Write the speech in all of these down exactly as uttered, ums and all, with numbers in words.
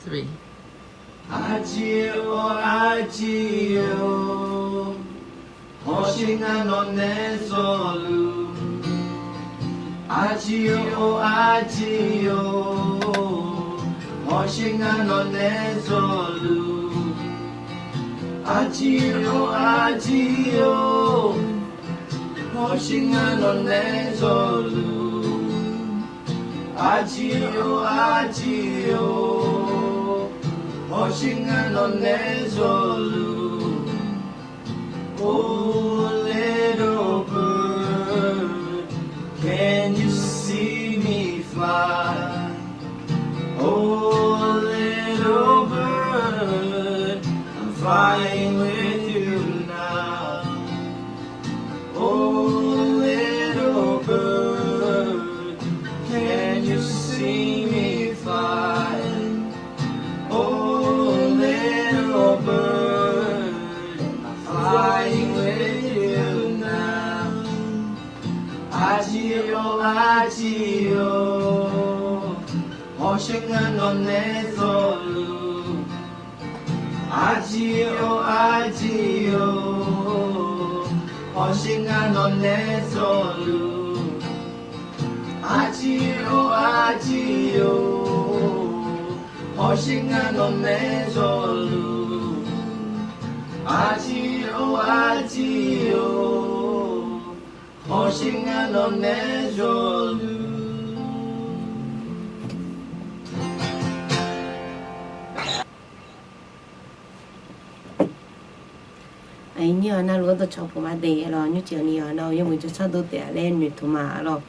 Three. Arjir-or, arjir-or, hawsher ngar nawq nae zawluf. Arjir-or, arjir-or, hawsher ngar nawq nae zawluf. Arjir-or, arjir-or, hawsher ngar nawq nae zawluf. Arjir-or, arjir-or, hawsher ngar nawq nae zawluf. Oh, little bird, can you see me fly? Oh, little bird, I'm flying with you now. Oh, little bird, can you see me fly? Oh, little bird, I'm flying with you now. Arjir-or, arjir-or, hawsher ngar nawq nae zawluf. Arjir-or, arjir-or, hawsher ngar nawq nae zawluf. Arjir-or, arjir-or, hawsher ngar nawq nae zawluf. Arjir-or, arjir-or, hawsher ngar nawq nae zawluf. Aqnyir-awq navluf-anr dawqcawq puq ma de arlawq. Nymrcif-awq ni yawqha navluf yawmuiq jawrshar dov taef-a laer noeqtmq ma arlawq.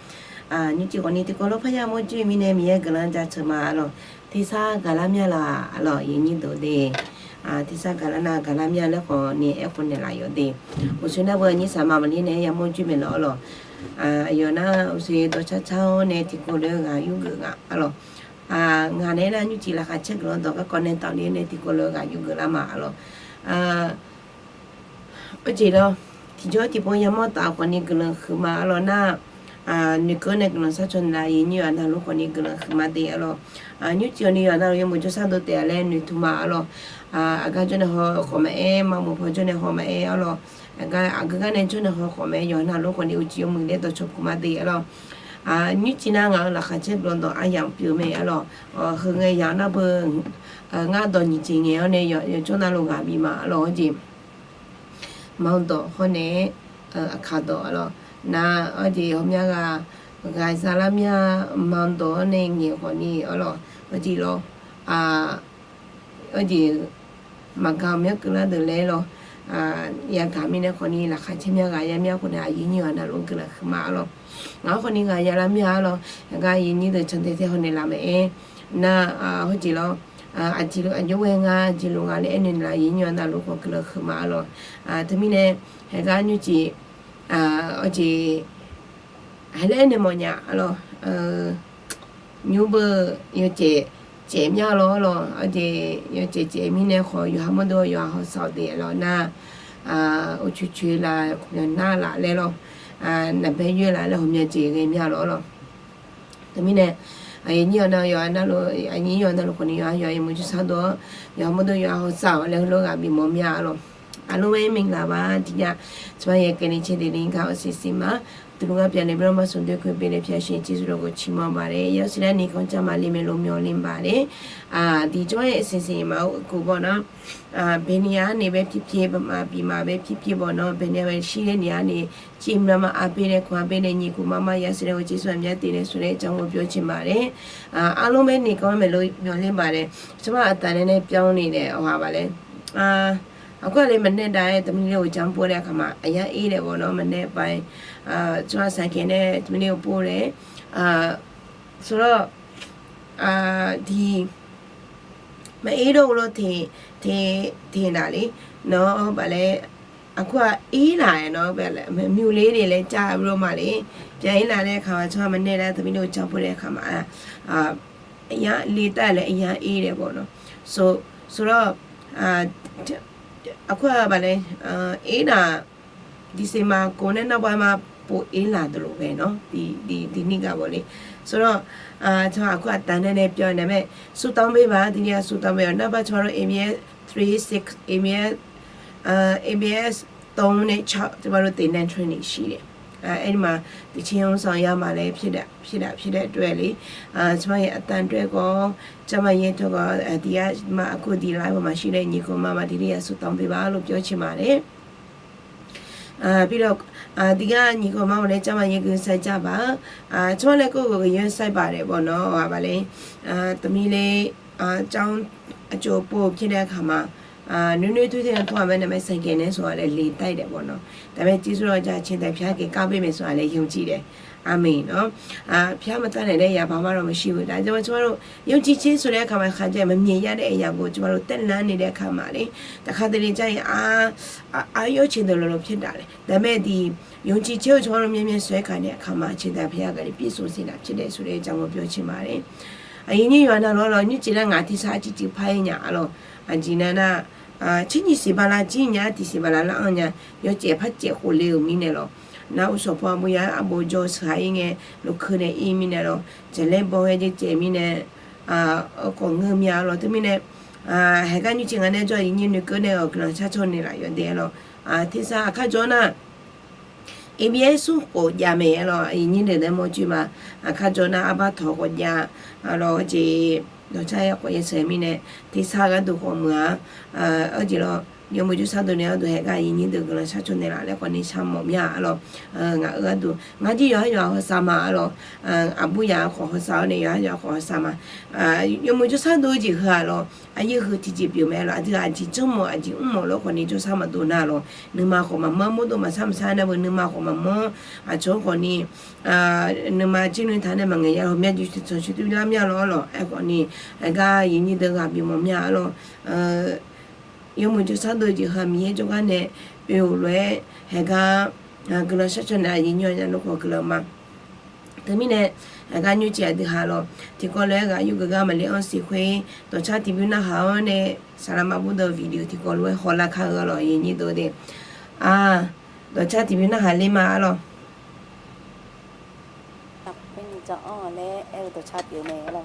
Nymrcif khawf ni tiqkawv lof parya mawrjir-eu mirnae Miqyaer guiqlanq jaceuq ma arlawq. Tersar gaqlar mya laf arlawq, aqnyir deuq de. Tersar gaqlar nar gaqlar mya laer khawf ni aerkhof naeqlaf yawq de. Uqshoe nar beu nyir saqma maqler nae yamawr joer maeqlawq arlawq. Aqyawf nar uqshoe dawqcar car-awr nae tiqkawv lof-aer ghaq yurgeuf nga arlawq. Ngaq nae aernar nymrcif laqkhaq caer guiqlanq dawq garkawv nae tafler nae tiqkawv lof-aer ghaq yurgeuf lar ma arlawq. Arjeq lawr, tiqjawr tiqpov yamawr taf khawf ni guiqlanq huiqma arlawq nar, noeqkeuv nae guiqlanq sharcaw naeqlaf aqnyir-awq navluf khawf ni guiqlanq huiqma de arlawq. Nymrcif-awq ni yawqha navluf yawmuiq jawrshar dov taef-a laer noeqtmq ma arlawq. Aqgar jawr nae haw khawf maqaer, maqmuiq paw jawr nae haw maqaer arlawq. Aqgar aqgeu gar nae jawr nae haw khawf maqaer, yawqha navluf khawf ni uqcif yawmuiq laer dawqcawq puq ma de arlawq. Nymrcif nar ngaq-euq laqkhaq caer guiqlanq dawq aryamq pyeuf mae arlawq. Heu ngae yamq nar beu ngar dawq nyiq jeq ngaeq-awr nae yawqjawr navluf ghaq bif ma arlawq. Arjeq manq dawq hawr nae-aer, aqkaq dawq arlawq. Nar arjeq hawmya ghaq ghaq za lar mya manq dawq-awr nae ngaeq khawf ni arlawq. Arjeq lawr, arjeq maqgaq myanr keuvlar deuq laer lawr, yagaq mirnae khawf ni laqkhaq caer mya ghaq ya mya khawf nae aqyuif nyir-awq navluf guiqlanq huiqma arlawq. Ngaq-anr khawf ni ghaq ya lar mya arlawq. Aqgar aqyuif nyir deuq cantae tae haw naeqlaf maqaer. Nar, hawjeq lawr, aqjeq luf aqjox ghae nga jeq luf nga laer aernaeq naeqlaf aqyuif nyir-awq navluf khawf guiqlanq huiqma arlawq. Teumirnae, haegar nymrcif, arjeq, hailer aernaeq mawfnya arlawq. Nymr beu yawcaef caef mya lawr arlawq. Arjeq yawcaef caef mirnae khawf yawqha mawrdov yawqha hawsaq-awq de arlawq nar, uqcoeq coeq laf, yawqnar laf laer lawr, naqbaer yoer laf laer hawmya jeq ghae mya lawr arlawq. Teumirnae, aqyuif nyir-awq nav yawqha navluf, aqnyir yawqha navluf khawf ni yawqha yawqha yawmuiq jawrshar dov-awr yawqha mawrdov yawqha hawsaq-awq laer heulof ghaq bif mawf mya arlawq. Arlawr-aer မင်္ဂလာပါ, ဒီည ကျမရဲ့ ကယ်တင်ခြင်း သတင်းစကား အစီအစဉ်မှာ သူတို့က ပြန်လည်ပြီးတော့ မှ ဆုံတွေ့ခွင့်ပေးတဲ့ ဘုရားရှင် ကျေးဇူးတော်ကို ချီးမွမ်းပါတယ်။ ရောက်ရှိလာတဲ့ နေကောင်းကျန်းမာလိမ့်မယ်လို့ မျှော်လင့်ပါတယ်။ အာ ဒီ ကျမရဲ့ အစီအစဉ်မှာ ကို ပေါ့နော် အာ ဘယ်နေရာကနေပဲဖြစ်ဖြစ်၊ ဗမာပြည်မှာပဲဖြစ်ဖြစ်ပေါ့နော်၊ ဘယ်နေရာပဲရှိတဲ့နေရာကနေ ကြည့်ပြီးတော့မှ အားပေးတဲ့ ခွန်အားပေးတဲ့ ညီအစ်ကို မမ ရရှိတဲ့ကို ကျေးဇူးအများတင်တယ်ဆိုတဲ့အကြောင်းကို ပြောချင်ပါတယ်။ အာ အားလုံးပဲ နေကောင်းမယ်လို့ မျှော်လင့်ပါတယ်။ ကျမ အသံနည်းနည်းပြောင်းနေတယ်၊ ဟိုဟာပါလေ။ အာ အခုကလေ မနက်တိုင်း သမီးလေးကို ကျောင်းပို့တဲ့အခါမှာ အရမ်းအေးတယ်ပေါ့နော်၊ မနက်ပိုင်း။ အာ ကျမ ဆိုင်ကယ်နဲ့ သမီးလေးကို ပို့တယ်။ အာ ဆိုတော့ အာ ဒီ မအေးတော့ဘူးလို့ ထင် ထင် ထင်တာလေနော်။ ဘာလဲ အခုက အေးလာတယ်နော်။ ဘာလဲ မြူလေးတွေလည်း ကျပြီးတော့မှလေ ပြန်အေးလာတဲ့အခါမှာ ကျမ မနက်တိုင်း သမီးလေးကို ကျောင်းပို့တဲ့အခါမှာ အာ အာ အရမ်း လေတိုက်လည်း အရမ်းအေးတယ်ပေါ့နော်။ ဆို ဆိုတော့ အာ အခုက ဘာလဲ အာ အေးတာ ဒီဇင်ဘာ ကုန်တဲ့နောက်ပိုင်းမှာ pov-ir laf deuq lof ghae nawr, tiqni gaq bawle. Sawrlawr, tsawrhaq aqkuir aqda nae nae pyawr nae mae, ဆုတောင်းပေးပါ, tiqni-aq ဆုတောင်းပေးပါ awq narbar tsawrhaq-awr abs three six, abs, abs သုံး nae ခြောက် tsawrhaq-awr သင်တန်း training ရှိတယ်. Aerni ma, သီချင်း ဦးဆောင်ရမှာလဲ ဖြစ်တာ ဖြစ်တဲ့အတွက်လေ, tsawrhaq-aq aqda အတွက်ကော ကျန်းမာရေးအတွက်ကော tiqgar ma aqkuir tiq ไลฟ์ပေါ်မှာရှိတဲ့ ညီအစ်ကိုမတွေ tiqni-aq ဆုတောင်းပေးပါလို့ ပြောချင်ပါတယ်. ပြီးတော့ tiqgar ညီအစ်ကိုမတွေလည်း ကျန်းမာရေး ဂရုစိုက်ကြပါ. Tsawrhaq nae ကိုယ့်ကိုယ်ကို ဂရုစိုက်ပါတယ်ပေါ့နော် ဟောပါလေ. သမီးလေး ကျောင်းအကြိုပို့ ဖြစ်တဲ့အခါမှာ နွေးနွေးထွေးထွေးနဲ့ သွားမယ် ဒါပေမဲ့ ဆိုင်ကယ်နဲ့ဆိုတာလည်း လေတိုက်တယ်ပေါ့နော်. ဒါပေမဲ့ ကျေးဇူးတော်ကြောင့် အချိန်တန် ဘုရားကယ် ကောက်ပေးမယ်ဆိုတာလည်း ယုံကြည်တယ်. အာမင်နော်. အာ၊ ဘုရားမတတ်နိုင်တဲ့အရာ ဘာမှတော့မရှိဘူး။ ဒါကြောင့် ကျမတို့ ယုံကြည်ခြင်းဆိုတဲ့အခါမှာ ခါကျရင် မမြင်ရတဲ့အရာကို ကျမတို့ တက်လှမ်းနေတဲ့အခါမှာလေ၊ တခါတလေကျရင် အာ၊ အာ၊ အားလျော့ချင်သလိုလို ဖြစ်တာလေ။ ဒါပေမဲ့ ဒီယုံကြည်ခြင်းကို ကျမတို့ မြဲမြဲစွဲကိုင်တဲ့အခါမှာ အရှင်သာဘုရားကလည်း ပြည့်စုံစေတာဖြစ်တယ်ဆိုတဲ့အကြောင်းကို ပြောချင်ပါတယ်။ အရင်ညွန့်ယွၤနာ်လီၤလီၤ ညွန့်ကျဲးလၢငါ ထီဆါ အကျိုးကျိုးဖးအံၤညါအလီၢ် အကျိုးနာ်နာ် အချစ်ညီ စံးပါလာ ကျိုးညီ တံ စံးပါလာ လၢအီၣ်ညါ ယွၤကျဲးဖးကျဲး ဃိုလေအု မီး နာ်လီၤ. နာ်အိၣ် စီၤဖီ အဘိုး ယါအဘိုး ကျော် စဟါ အံၤ ငဲ လိာ်ခု န့ၣ် အံၤ မီး နာ်လီၤ. ကျဲးလဲ ဘီ ဟဲ ကျဲး ကျဲး မီး နာ် အကီၢ်ငို မီး အလီၤ. တမံၤ နာ် ဟဲ ကါ ညွန့်ကျဲး ငါ နာ် ကျော် ယဉ်ကျေး နု ကၢ နာ် အီၤ ကလီၤ ဆါ ဆီ န့ၣ် လၢ ယွၤ ဒဲ အလီၤ. ထီဆါ အခါ ကျော် နာ် ABS သု khof jav mae အလီၤ. ယဉ်ကျေး ဒဲ မီး ကျိုး မး အခါ ကျော် နာ် အဘၣ် ထော် khof jav အလီၤ. အ ကျိုး ဒိး ဆါ ယ khof ယ ဆဲ မီး နာ် ထီဆါ ဂ ဒိး khof မုာ် အ အ ကျိုး လီၤ. ယွၤ မိူဝ်ၸို ဆါ ဒို န့ၣ် အဒိး ဟဲ ကါ ယဉ်ကျေး ဒို ကလီၤ ဆါ ဆီ န့ၣ် လၢ လၢ ကိး န့ၣ် ဆါ မီး မီး အလီၤ. ငါ ယွၤ ဟဲ ယွၤ ဟော် ဆါ မး အလီၤ. အဘိုး ယါ အ khof ဟော် ဆါ အီၤ န့ၣ် ယွၤ ဟဲ ယွၤ အ khof ဟော် ဆါ မး. ယွၤ မိူဝ်ၸို ဆါ ဒို အ ကျိုး ဟော် အလီၤ. အ ယု ဟို ထီ ကျိုး ပျို မီး အလီၤ. အ ဒု အ ကျိုး ကျိုး မီး လၢ ကိး န့ၣ် ကျိုး ဆါ မး ဒို နာ် အလီၤ. နု မ khof မး မီး မိူဝ်း ဒို မး ဆါ မး ဆါ နာ် ဘၣ် နု မ khof မး မီး အ ကျိုး ကိး န့ၣ် နု မ ကျိုး နု ထါ နာ် မ ငဲ ယါ လီၤ မီး ယု ထီ ဆီ ဆီ သု လါ မီး အလီၤ အလီၤ. အ ကိး န့ၣ် ဟဲ ကါ ယဉ်ကျေး ဒို ဂ ပျို မီး မီး အလီၤ. ယွၤ မိူဝ်ၸို ဆါ ဒို ကျိုး ဟော် မီး ဟဲ ကျိုး ကါ န့ၣ် ပျိ လီၤ ဟဲ ကါ ကလီၤ ဆါ ဆီ န့ၣ် ယဉ်ကျေး ယ လီၤ ကိး ကလီၤ မး တမံၤ နာ် ဟဲ ကါ ညွန့်ကျဲး အဒု ဟော် လီၤ. ထီ ကိး လၢ ဂ ယု က က မ လီ အီ စံ ခွေ ဒိး ဆါ တံ ဘု န ဟော် အီၤ န့ၣ် စ လ မ ဘု ဒိ video ထီ ကိး လီ ဟော် လၢ ခါ ဂ အလီၤ ယဉ်ကျေး ဒို ဒဲ အ ဒိး ဆါ တံ ဘု န ဟော် လီ မး အလီၤ. တၢ် ခွေ နု ကျိုး အီ လၢ အဲ ဒိး ဆါ ပျို မီး အလီၤ.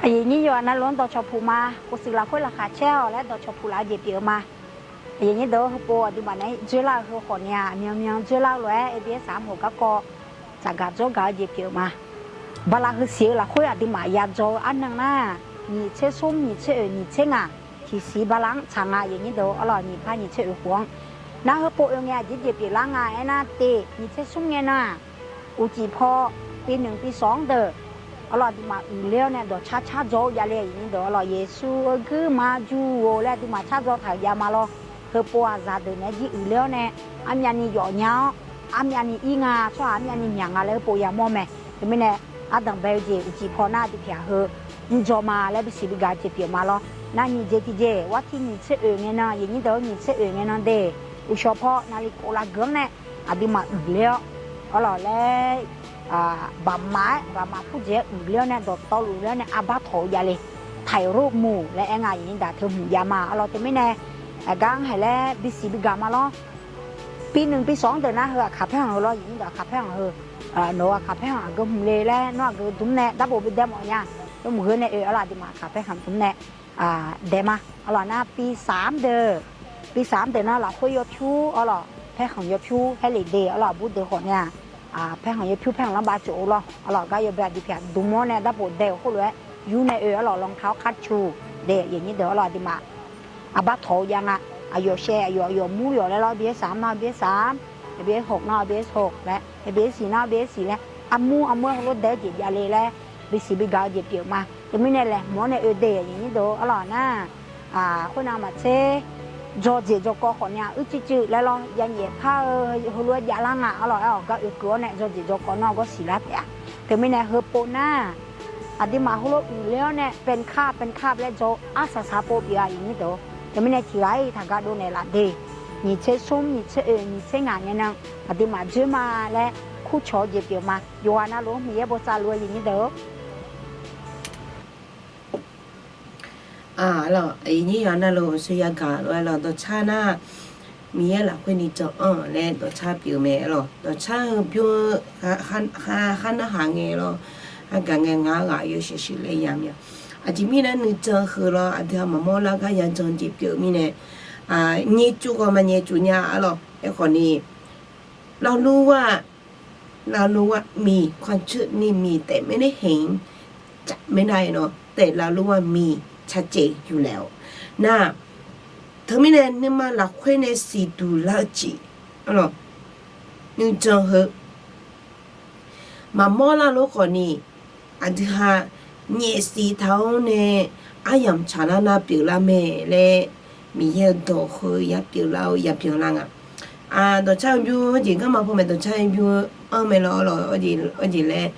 Aqyuif nyir yawqghaq navluf-anr dawqcawq puq ma. Khofshuif lafkhoer laqkhaq caer-awq laer dawqcawq puq laf-eu jeq pyeuf-eu ma. Aqyuif nyir deuq-anr heupov aqduimaf naeq-aer dzoerlar-eu heu khawf ni-aq, myanmyan dzoerlar-eu lof-aer abs saq-anr hawq garkawv tsafgaq dzawrgaq-eu jeq pyeuf-eu ma. Bala heusiq-eu lafkhoer aqduimaf yadzaw-eu arnan nar, nyiq tser smr, nyiq tser oeq, nyiq tser ngaq, tiqsiq bala-anr tsaq nga. Aqyuif nyir deuq-awr lawq, nyiq par nyiq tser oeq khof-anr nar, heupov oe ngae aqjeq jeq pyeuflar nga aernar, teq nyiq tser smr ngae nar-aq, uqcif paw, pi nmq pi sawq-anr deuq, arlawq, aqduimaf uiqler-awr nae dawqcar car dzaw-eu javle. Aqyuif nyir deuq-awr lawq, Yeqsur-eu guirma jur-or laer aqduimaf car dzaw taq-euq javma lawr. Heupov-aq zaqdeuq naeq-aer jir uiqler-awr nae, armyavni yawf nya-awr, armyavni ir nga, tsawrhaq armyavni myaq nga laer heupov yamawr mae. Teumirnae, ardanq bae-eu jeq uqcif paw nar aqdui pyaq heu mrdzaw ma laer bisiq bigaq-eu jeq pyeuf ma lawr. Nar nyiq jeq tiqjeq, war tiq nyiq tser oeq ngae nan, aqyuif nyir deuq-awr, nyiq tser oeq ngae nan de, uqshawq paw naqliq kof laf geuq-anr nae aqduimaf uiqler-awr, arlawq laer, baqmaf-aer, baqmaf purjeq-aer uiqler-awr nae, dawqtawvluf ler-awr nae arbar tawq-eu javle. Taqromuq laer aer nga, aqyuif nyir deuq, teu hmq javma. Arlawq, teumirnae, aqgar-anr haeq laer bisiq bigaq ma lawr. Pi nmq pi sawq-anr deuq nar heu aqkaq paerkhanq heu lawr, aqyuif nyir deuq, aqkaq paerkhanq heu, nawq-eu aqkaq paerkhanq aqgeu hmq le laer nawr aqgeu dmr nae darbof bi dae mawf nya. Yawmuiq heu nae oe, arlawq, aqduimaf aqkaq paerkhanq dmr nae dae ma. Arlawq, nar pi saq-anr deuq, pi saq-anr deuq nar lafkhoer yawpyur, arlawq, paerkhanq yawpyur haer lef de. Arlawq, aqbur deuq khawf nae-aq, paerkhanq yawpyur paerkhanq lanrba tsof-eu lawr. Arlawq, gar yawbae aqdui pyaq dmr-awr nae darbof dae-euq khoerlof-aer yur nae oe, arlawq, รองเท้าคัชชู de. Aqyuif nyir deuq-awr lawq, aqduimaf arbar tawq-eu jav nga. Aqyawf shaev, aqyawf, aqyawf mur yawf laer lawr, bs saq-anr nar bs saq-anr, bs hawq nar bs hawq laer, bs siq nar bs siq laer, armur armur-aer heulof dae-eu jeq javle laer bisiq bigaq-eu jeq pyeuf ma. Teumirnae laeqhmq-awr nae oe de. Aqyuif nyir deuq-awr lawq, nar khoernav maqtser dzawqdzeq dzawqkawv khawf ni-aq, uicuiv cuiv laer lawr, yanyaef par-eu heulof-aer javlar nga. Arlawq, aer-awq, gar oekeuv-awr nae dzawqdzeq dzawqkawv nar gawr siqlar taef-a. Teumirnae heupov nar, aqduimaf heulof uiqler-awr nae เป็นคาบ เป็นคาบ laer dzaw-eu arsaq saq pov pyeuf-a. Aqyuif nyir deuq, teumirnae tiqghaq-iq taqgar dovnaeq laf de. Nyiq tser smr, nyiq tser oeq, nyiq tser ngaq ngae nan, aqduimaf dzoer ma laer kurcawq-eu jeq pyeuf ma. Yawqghaq navluf-anr Miqyaer bosav luf-eu, aqyuif nyir deuq-or. Arlawq, aqyuif nyir yawqghaq navluf-anr sheuya gaq lof-aer lawr, dawqcar nar, Miqyaer lafkhoer ni jan-anr laer dawqcar pyeuf mae. Arlawq, dawqcar-eu bymr-eu khar narhaq ngae lawr, argaq ngae ngaq-eu ghaq yawshuif shuif laer ya mya. Aqjeq mirnae nuijan heu lawr, aqdui-aq maqmawr lar gar yajan jeq pyeuf mirnae, nyaeqcuf khawf maqnyaeqcuf nya. Arlawq, aerkhawf ni, เรารู้ว่า เรารู้ว่ามีความเชื่อนี่มี แต่ไม่ได้เห็น จะไม่ได้เนาะ แต่เรารู้ว่ามี ชัดเจนอยู่แล้ว nar, teumirnae nuima lafkhoer nae siqduq lar-eu jeq, nuijan heu maqmawr lar lof khawf ni, aqdui-aq nyaef siq taq-awr nae aryamq tsaqlar nar pyeuflar mae laer, Miqyaer-eu dawq heu ya pyeuflar-eu ya byanlar nga. Dawqcar-eu bymr jeq garma paw mae, dawqcar-eu bymr anr mae lawr, arlawq, arjeq laer,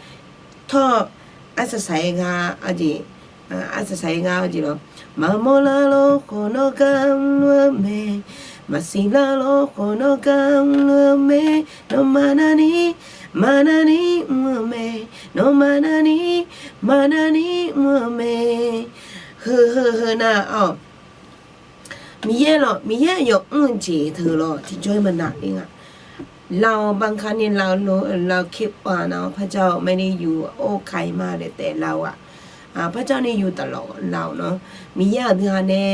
tawr, arsaq saq-aer gar, arjeq, arsaq saq-aer gar arjeq lawr, maqmawr lar lof khawf nawr gar mr-eu mae, maqsiq lar lof khawf nawr gar mr-eu mae, nawmaf navni, maqnavni mr-eu mae, nawmaf navni, maqnavni mr-eu mae. Heu heu heu nar-awq, Miqyaer lawq, Miqyaer aqyawf mr-eu jeq teu lawq tiqjawr-aer maqnaq ler nga. เราบางครั้งนี่เราคิดว่าเนาะ พระเจ้าไม่ได้อยู่โอ้ไกลมากเลย แต่เราอะ พระเจ้านี่อยู่ตลอดเราเนาะ Miqyaer aqdui-aq nae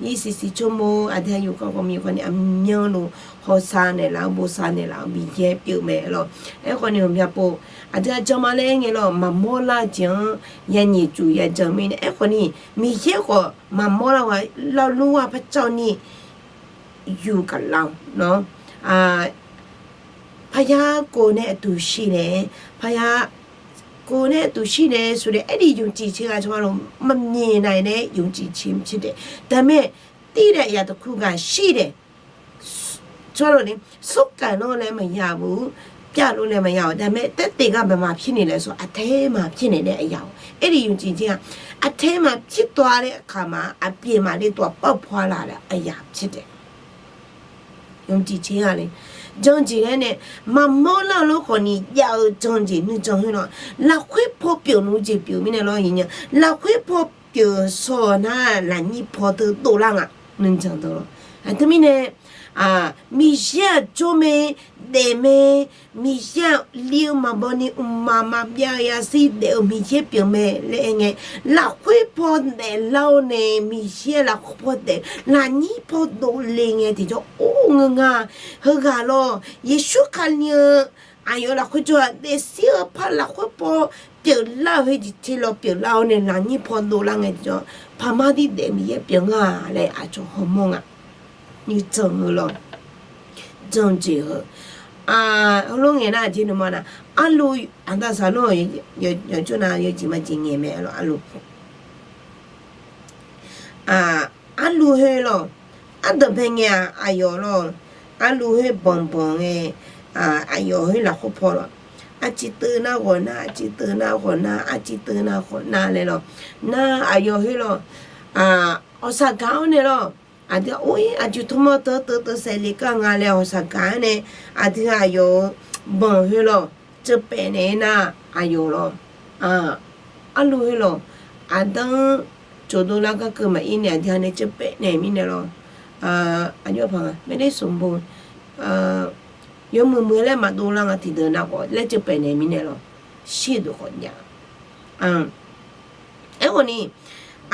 irsiq siq tsawrmawr aqdui-aq yuf khawf khawf miq khawf ni aqmyanluf hawsav naeqlaf-eu bosav naeqlaf-eu Miqyaer pyeuf mae lawq. Aerkhawf ni ghawqmya pov aqdui-aq janma laer ngae lawq, maqmawr lar-eu jeq-anr yanyaef cuf yajan mirnae, aerkhawf ni Miqyaer khawf maqmawr lar-eu-aq, เรารู้ว่าพระเจ้านี่อยู่กับเราเนาะ พระยาโกรธในอตุရှိတယ် พระยาโกรธในอตุရှိတယ်ဆိုတဲ့ အဲ့ဒီယုံကြည်ခြင်းက ကျွန်တော်တို့ မမြင်နိုင်တဲ့ယုံကြည်ခြင်းဖြစ်တယ်။ ဒါပေမဲ့ သိတဲ့အရာတစ်ခုက ရှိတယ်။ ကျွန်တော်တို့လေ ဆုပ်ကိုင်လို့လည်းမရဘူး။ ပြလို့လည်းမရဘူး။ ဒါပေမဲ့ သက်သေက ဘယ်မှာဖြစ်နေလဲဆို အထဲမှာဖြစ်နေတဲ့အရာကို အဲ့ဒီယုံကြည်ခြင်းက အထဲမှာဖြစ်သွားတဲ့အခါမှာ အပြင်မှာလည်း သူက ပေါက်ဖွားလာတဲ့အရာဖြစ်တယ်။ ယုံကြည်ခြင်းကလေ ယုံကြည်ခြင်းနဲ့ မမောလောက်လို့ခေါ်နေ ယုံကြည်ခြင်း နှစ်ကြောင်းဟဲတော့ လခွေးဖော်ပြလို့ ယုံကြည်ခြင်း နှစ်ကြောင်းတော့ နှစ်ကြောင်းတော့ တမီးနဲ့ Miqyaer-aq jawr mae, daef mae, Miqyaer-aq li-eu maqbaw ni mqmaq maqbyav-eu yashir daef-eu Miqyaer pyeuf mae laer aer ngae, lafkhoer paw daeflar-awr nae Miqyaer lafkhoer paw daef lafnyir paw dovle ngae tiqjawr or ngeur nga. Heughaq lawr, Yeqsur Kali-eu aqyawf lafkhoer jawr-aq daefzir-eu par lafkhoer paw pyeuflar-eu heu jeq te lawr pyeuflar-awr nae lafnyir paw dovlar ngae tiqjawr, paqmar dirdaef Miqyaer pyeuf nga laer aqcawq hawmawr nga. Nuijan-eu lawr, jan-eu jeq heu, heulof ngae nar aqjeq nuima nar, arluf aqda saqlor yawqjawr nav yawjeq maqjeq ngaeq mae lawr arluf arluf heu lawr, ardanqbae ngae-aq aqyawf lawr, arluf heu banqbanq ngae, aqyawf heu lafkhoer paw lawr, arciv teuv nar ghawq nar, arciv teuv nar ghawq nar, arciv teuv nar ghawq nar laer lawr, nar aqyawf heu lawr, ghawqshaq gaq-awr nae lawr, aqdui-aq or-ir aqjeq tawrmawr teuv teuv teuv saevle gar nga laer ghawqshaq gaq-awr nae, aqdui aqyawf-euq banq heu lawr, ceuv paef naeq-aer nar aqyawf lawr, arluf heu lawr, aqda-anr tsofdov lar gar keuv maqir nae aqdui-aq nae ceuv paef naeq mirnae lawr, aqjox paq nga maerler smq bo yawmuiq muiq-aer laer maqdov lar nga tiqdeuq nav khawf laer ceuv paef naeq mirnae lawr, shir-eu deuq khawf jav. Aerkhawf ni,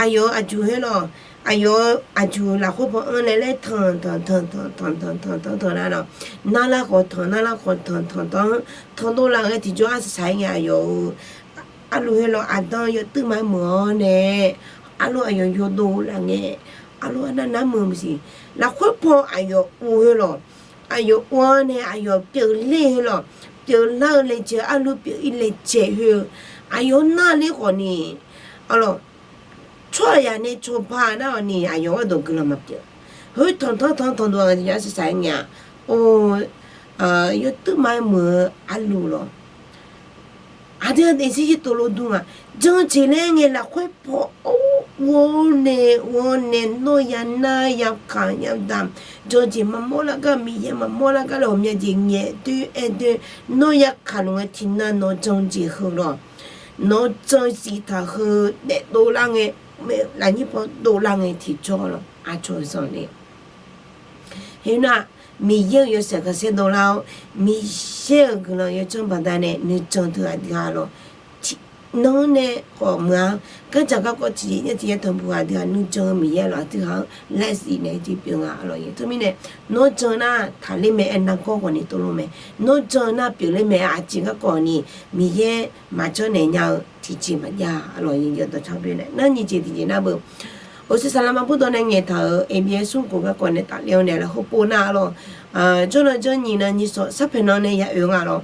aqyawf-euq aqjuq heu lawr, aqyawf-euq aqjuq lafkhoer paw anr nae laer tanq tanq tanq tanq tanq tanq tanq tanq tanq tanq nar lawr, narlar khawf tanq narlar khawf tanq tanq tanq-anr tanqdov laf ngae tiqjawr arsaq saq-aer ngae aqyawf-euq arluf heu lawr aqda-anr yawtuiv ma-aer muiq-awr nae, arluf aqyawf yawdov laf ngae, arluf arnav nar muiq maqsiq, lafkhoer paw aqyawf uv heu lawr, aqyawf uv-awr nae aqyawf pyeufler heu lawr, pyeuflar-eu laejae arluf pyeuf-ir laejae heu-eu aqyawf nar ler khawf ni, arlawr tsawrhaqzaq nae cawba nar-awq ni aqyawf gharduq guiqlanq maqpyeuf. Heu tanqtanr tanqtanq dov nga tiqjawr arsaq saq-aer ngae-aq, or, yawtuiv ma-aer muiq-eu arluf lawr, aqdui-aq daefzir zir tov lof dur nga. Jan-eu jeq laer ngae lafkhoer paw or uv-awr nae uv-awr nae nawr ya nar ya kaq ya damq, jan-eu jeq maqmawr lar gar Miqyaer maqmawr lar gar laer ghawqmya jeq ngaeq doer aer doer, nawr ya kaq luf ngae tiqnan nawq jan-eu jeq heu lawr, nawq jan-eu siq taq heu daef dovlar ngae, lafnyir paw dovlar ngae tiqjawr lawr aqcawq zanqle. Heu nar, Miqyaer-euq yawshaef khanqsaer dovlar-awr, Miqyaer-euq guiqlanq yawdzanr baqdanae nuijan teu aqdui-aq lawr, tiqnan nae khawf meuq-a, gardzaq garkawv tiqjeq nya tiqjeq tanqpuq aqdui-aq nuijan-eu Miqyaer lawr aqdui-aq-anr laersif naeq jeq pyeuf nga lawr. Teumirnae, nawr jan nar taqler mae-aer nargawr khawf ni tov lor mae, nawr jan nar pyeufler mae-aer aqjeq garkawv ni Miqyaer maqjanr naeq nya-eu tiqjeq maqjav-a lawr. Nar nyiq jeq tiqjeq nar beu, oeqsui saqlaq maqbur dawq nae ngaeqtaq-euq ABS smr khof garkawv nae tafler-awr nae laf heupov nar-a lawr, jawrnan janr nyiq nan nyiq sawq sarpaeq nan nae ya oe nga lawr.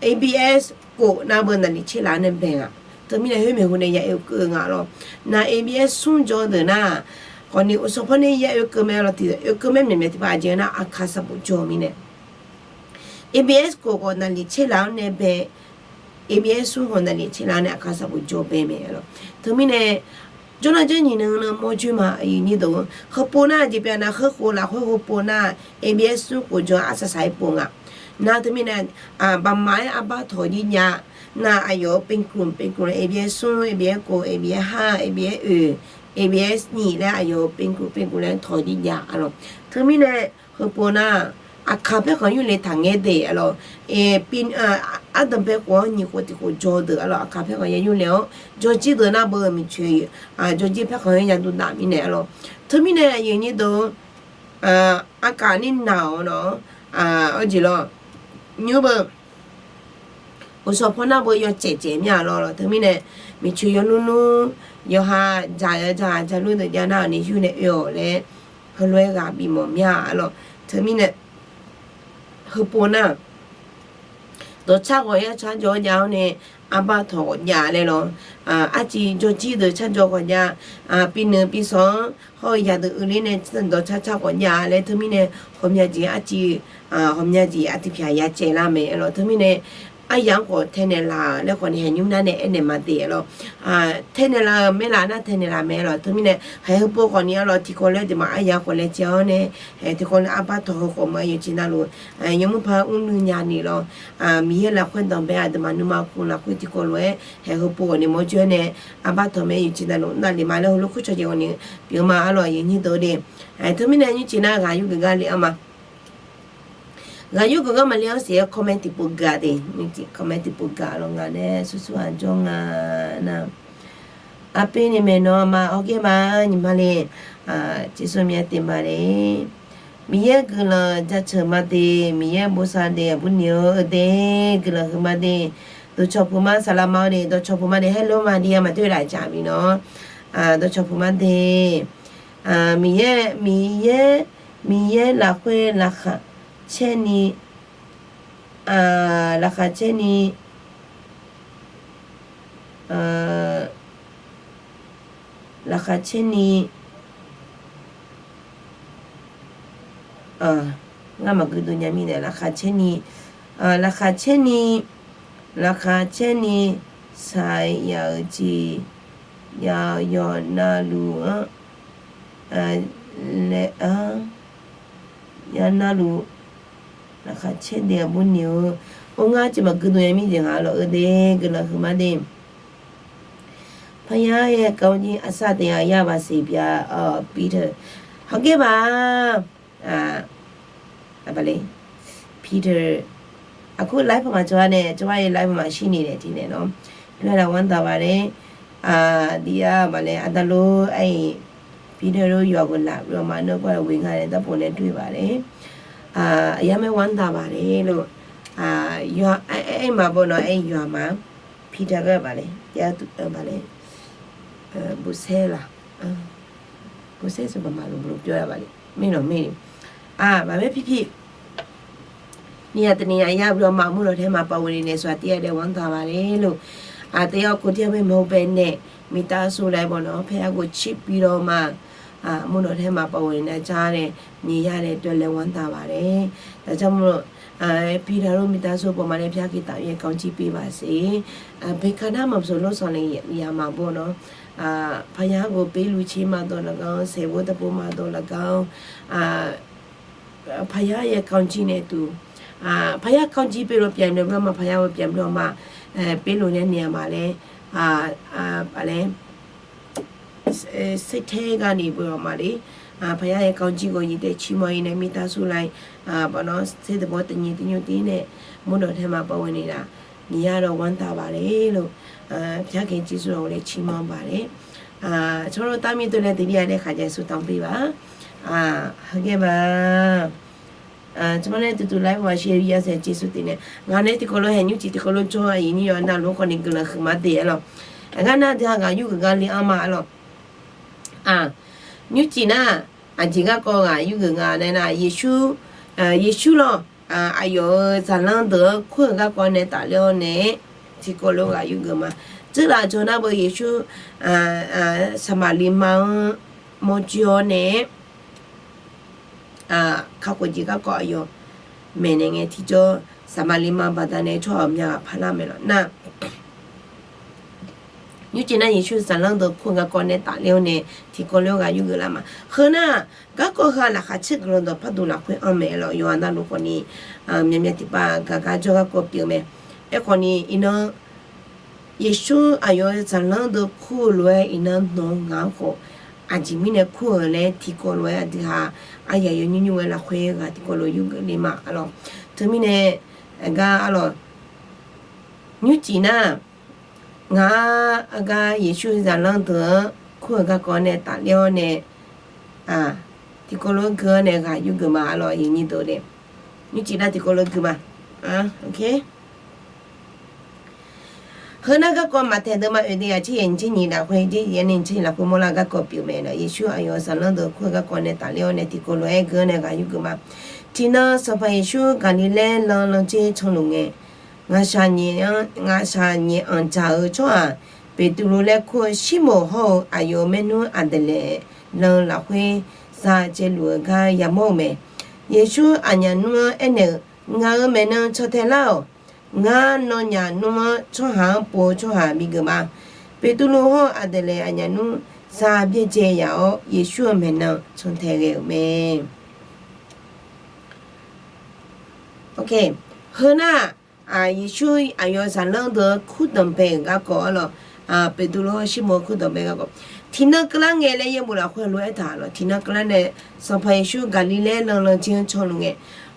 ABS khof nar beu naqliq tser laf-anr nae bae nga. Teumirnae khoermaeq hu nae ya oekeuv nga lawr. Nar ABS smr jawr deuq nar, khawf ni uqsanq pawr nae ya oekeuv mae lawr. Tiq oekeuv mae myaqmyaq tiqpav aqjeq nar Aqkaq saqbof jawr mirnae ABS khof khawf naqliq tser laf-anr nae bae, ABS smr khawf naqliq tser laf-anr nae Aqkaq saqbof jawr bae mae lawr. Teumirnae, jawrnan janr nyiq nan nan mawrjoer ma aqyuif nyir deuq, heupov nar jeq pyeuf nar heukhof lafkhoer heupov nar ABS smr khof jawr arsaq saq-aer pov nga. Nar teumirnae, baqmaf-aer arbar tawq jir jav. Nar aqyawf-euq เป็นกลุ่ม เป็นกลุ่ม ABS smr, ABS khof, ABS har, ABS oeq, ABS nyiq laer aqyawf-euq เป็นกลุ่ม เป็นกลุ่ม laer tawq jir jav-a lawr. Teumirnae, heupov nar, Aqkaq paerkhanq yurle taqngaer de-a lawr. Ardanqbae khof-anr nyiq khof tiq khof jawr deuq-a lawr. Aqkaq paerkhanq ya yurle-awr jawrjir deuq nar beu miqcoeq, jawrjir paerkhanq-anr ya dovdav mirnae-a lawr. Teumirnae aqyuif nyir deuq, Aqkaq nir naq-awr nawr, awr jeq lawr, nymr beu, uqsanq pawr nar beu yawcaev caev mir-a lawr. Teumirnae, miqcoeq yawnmr nmr, yawqha dzaq ya dzaq dzaq lur deuq jav nar-awq ni yur nae oe-awq laer, heulof-aer ghaq bifmawf mir-a lawr. Teumirnae, heupov nar, dawqcar ghawqya car jawr jav-awr nae, arbar tawq ghawqjav laer lawr. Arciv jawrjir deuq car jawr ghawqjav, pi nuiq pi sanq-anr hawr-eu yadeuq uiqler nae dawqcar car ghawqjav laer teumirnae, ghawqmya jeq arciv, ghawqmya jeq aqtiq pyaq ya caev lar mae-a lawr. Teumirnae, aryamq-anr khawf taenaeq laf-euq laer khawf ni haeq nymr nar nae aernaeq ma de-a lawr. Taenaeq laf-euq maerlaf nar taenaeq laf mae-a lawr. Teumirnae haeq heupov khawf ni-a lawr tiqkawv laer deuq ma aryamq khawf laejae-awr nae, tiqkawv nae arbar tawq heu khawf ma yawqjeq navluf, nymr par mrnuiv nya ni lawr. Miqyaer lafkhoer danqbae aqduimaf nuima kuv lafkhoer tiqkawv lof-aer haeq heupov khawf ni mawrjoer nae, arbar tawq mae yawqjeq navluf navlef ma laer heulof khoer cawqjeq khawf ni pyeuf ma-a lawr aqyuif nyir deuq de. Teumirnae nymrcif nar ghaq yur geuf gar le-a ma. Ghaq yurgeuf gar maqle-anr siq-aer comment tiqpov gaq de, comment tiqpov gaq lawr nga nae sursur aq jawr nga nar. Arpir ni maeqnan ma hawghaer ma nyiq ma le, jeqsur myav te ma le. Miqyaer guiqlanq jaceuq ma de, Miqyaer bosav de aqbur ni-eu de, guiqlanq huiq ma de. Dawqcawq puq ma saqlaq ma-awr de, dawqcawq puq ma de, hello ma de, aqma toer laf jaq bi nawr. Dawqcawq puq ma de. Miqyaer, Miqyaer, Miqyaer lafkhoer laqkhaq caer ni, laqkhaq caer ni, laqkhaq caer ni, ngar maqgui dov nya mirnae, laqkhaq caer ni, laqkhaq caer ni, laqkhaq caer ni, saqyaq-euq jeq, yaq yawq navluf-anr, laer-anr, yawq navluf, laqkhaq caer de aqbur ni-eu, or ngar jeq maqgui dov nya mirnae ghaq lawq-eu de, guiqlanq huiq ma de. พระเยซู เอ่อ เกาหลี อาซาเตีย ยาบาเซเปีย เอ่อ Peter ဟောက်ခဲ့ပါ Peter အခု live မှာ ကျွန်မနဲ့ ကျွန်မရဲ့ live မှာ ရှိနေတဲ့ ဒီနေ့နော် တွေ့ရတာ ဝမ်းသာပါတယ်။ အာ ဒီက ဘာလဲ အတလို့ အဲ့ Peter တို့ ရွာကို လာပြီးတော့မှ နှုတ်ကပတ်တော် ဝင်လာတဲ့ ဓာတ်ပုံနဲ့ တွေ့ပါတယ်။ အာ အရမ်းပဲ ဝမ်းသာပါတယ်လို့ အာ ရွာ အဲ့ အဲ့ အဲ့မှာပေါ့နော် အဲ့ ရွာမှာ Peter က ဘာလဲ တရားသူ ဘာလဲ အဲ ဘုဆဲလား အဲ ဘုဆဲဆို ဗမာလို ဘယ်လိုပြောရပါလဲ မေ့တော့မေ့နေ အာ ဘာပဲဖြစ်ဖြစ် နေရာတနေရာ ရောက်ပြီးတော့မှ အမှုတော်ထဲမှာ ပါဝင်နေတယ်ဆိုတာ သိရတဲ့ ဝမ်းသာပါတယ်လို့ အာ တယောက်ကိုယ်တယောက်ပဲ မဟုတ်ဘဲနဲ့ မိသားစုလိုက်ပေါ့နော် ဘုရားကိုချစ်ပြီးတော့မှ အာ အမှုတော်ထဲမှာ ပါဝင်နေကြတဲ့ မြင်ရတဲ့အတွက်လည်း ဝမ်းသာပါတယ်။ ဒါကြောင့်မို့လို့ အာ Peter တို့ မိသားစုအပေါ်မှာလည်း ဘုရားက သာ၍ ကောင်းချီးပေးပါစေ။ အာ ဘယ်ကဏ္ဍမှာမဆို လုပ်ဆောင်နေရာမှာပေါ့နော် အာ ဘုရားကို ပေးလှူခြင်းမှာသော်လည်းကောင်း၊ ဆယ်ဘိုးတစ်ဘိုးမှာသော်လည်းကောင်း၊ အာ ဘုရားရဲ့ ကောင်းချီးနဲ့အတူ အာ ဘုရား ကောင်းချီးပေးလို့ ပြန်ပြီးတော့မှ ဘုရားကို ပြန်ပြီးတော့မှ အဲ ပေးလှူတဲ့နေရာမှာလည်း အာ အာ ဘာလဲ အဲ စိတ်ထဲကနေပြီးတော့မှလေ အာ ဘုရားရဲ့ ကောင်းချီးကို ရေထဲချီးမွမ်းရင်းနဲ့ မိသားစုလိုက် အာ ပေါ့နော် စိတ်သဘောတညီညွတ်ခြင်းနဲ့ အမှုတော်ထဲမှာ ပါဝင်နေတာ မြင်ရတော့ ဝမ်းသာပါတယ်လို့ အာ ဘုရားခင် ကျေးဇူးတော်ကိုလည်း ချီးမွမ်းပါတယ်။ အာ ကျွန်တော်တို့ သားမီးတွေလည်း ဒီနေ့ တဲ့ခါကျရင် ဆုတောင်းပေးပါ။ အာ ဟုတ်ကဲ့ပါ။ အာ ကျွန်မနဲ့ တူတူ live မှာ ရှိတဲ့ ရက်စက် ကျေးဇူးတင်တယ်။ ငါနဲ့ ဒီကလို ဟဲ ညူချီ ဒီကလို ကျော် အရင် ညို့ အနလို ခေါ်နေ ကလန် ခမတေ အလော အဂါ နာ် ဒီ အဂါ ယု ကဂါ လီ အမ အလော အာ ညူချီ နာ် အ jeq garkawv ghaq yurgeuf nga nae nar, Yeqsur, Yeqsur lawr, aqyawf-euq zaqlanr deuq-anr kur-euq garkawv nae tafler-awr nae, tiqkawv lof-aer ghaq yurgeuf ma. Tsuir laf jawr nar beu Yeqsur, Saqmaqliv ma-anr mawrjoe-awr nae, kakhof jeq garkawv aqyawf maeqnaeq ngae tiqjawr, Saqmaqliv ma baqdanae tsawrhaq ghawqmya ghaq parlar mae lawq nar, nymrcif nar Yeqsur zaqlanr deuq kur-eu garkawv nae tafler-awr nae tiqkawv lof-aer ghaq yurgeuf lar ma. Heu nar, garkawv heu-aq laqkhaq caer guiqlanq dawq parduq lafkhoer anr mae lawq. Yawqha navluf khawfni, myaqmyaq tiqpav gaq gar jawr garkawv pyeuf mae. Aerkhawfni iqnan Yeqsur aqyawf-euq zaqlanr deuq kur-eu lof-aer iqnan nawq-eu ngaq-anr khawf, aqjeq mirnae kur-euq laer tiqkawv lof-aer aqdui ha aryaq yawnymr nymr ghae lafkhoer ghaq tiqkawv lof yurgeuf le ma arlawq. Teumirnae, aqgar arlawq, nymrcif nar, ngaq-a, aqgar Yeqsur zaqlanr deuq-anr kur-euq garkawv nae tafler-awr nae, tiqkawv lof-aer gui-awr nae ghaq yurgeuf ma arlawq, yaqnyir deuq nae. Nymrcif nar tiqkawv lof-aer gui ma. Heu nar garkawv maqtaeq deuvma oeq deuq yaqtser yaeq nyiq tser nyiq lafkhoer, yaeq nyiq tser nyiq lafkhoer mawrlar garkawv pyeuf mae lawq. Yeqsur aqyawf-euq zaqlanr deuq kur-eu garkawv nae tafler-awr nae tiqkawv lof-aer gui-awr nae ghaq yurgeuf ma. Tiqnan Sanqpaq Yeqsur Gaqliqlaer lan lanrtser canluf ngae, ngaqshaq nyaef-anr, ngaqshaq nyaef-anr dzaq-eu tsawrhaq Beqtuvluv laer kur-eu Sirmoq hawr-eu aqyawf-euq maernmr Aqdeqlaeq lan lafkhoer za caevluf-eu gar yamawr-eu mae. Yeqsur aqnyaf nmr-anr aernaeq-eu, Ngaq-euq maeqnan cantae lar-awq. Ngar nawnyaf nmr-anr tsawrhaq-anr pov-eu tsawrhaq bigeuf ma. Beqtuvluv hawr-eu Aqdeqlaeq aqnyaf nmr za byaerdzae yaf-awr, Yeqsur-euq maeqnan cantae ghae-euq mae. Heu nar, Yeqsur aqyawf zaqlanr deuq-anr kur danq bae-euq garkawv arlawq, Beqtuvluv hawr Sirmoq-anr kur danq bae-eu garkawv. Tiqnan keuvlar ngae laer yaerbof lafkhoer lof-aer taq lawq. Tiqnan keuvlar nae Sanqpaq Yeqsur Gaqliqlaer lan lanrtser-anr canluf ngae,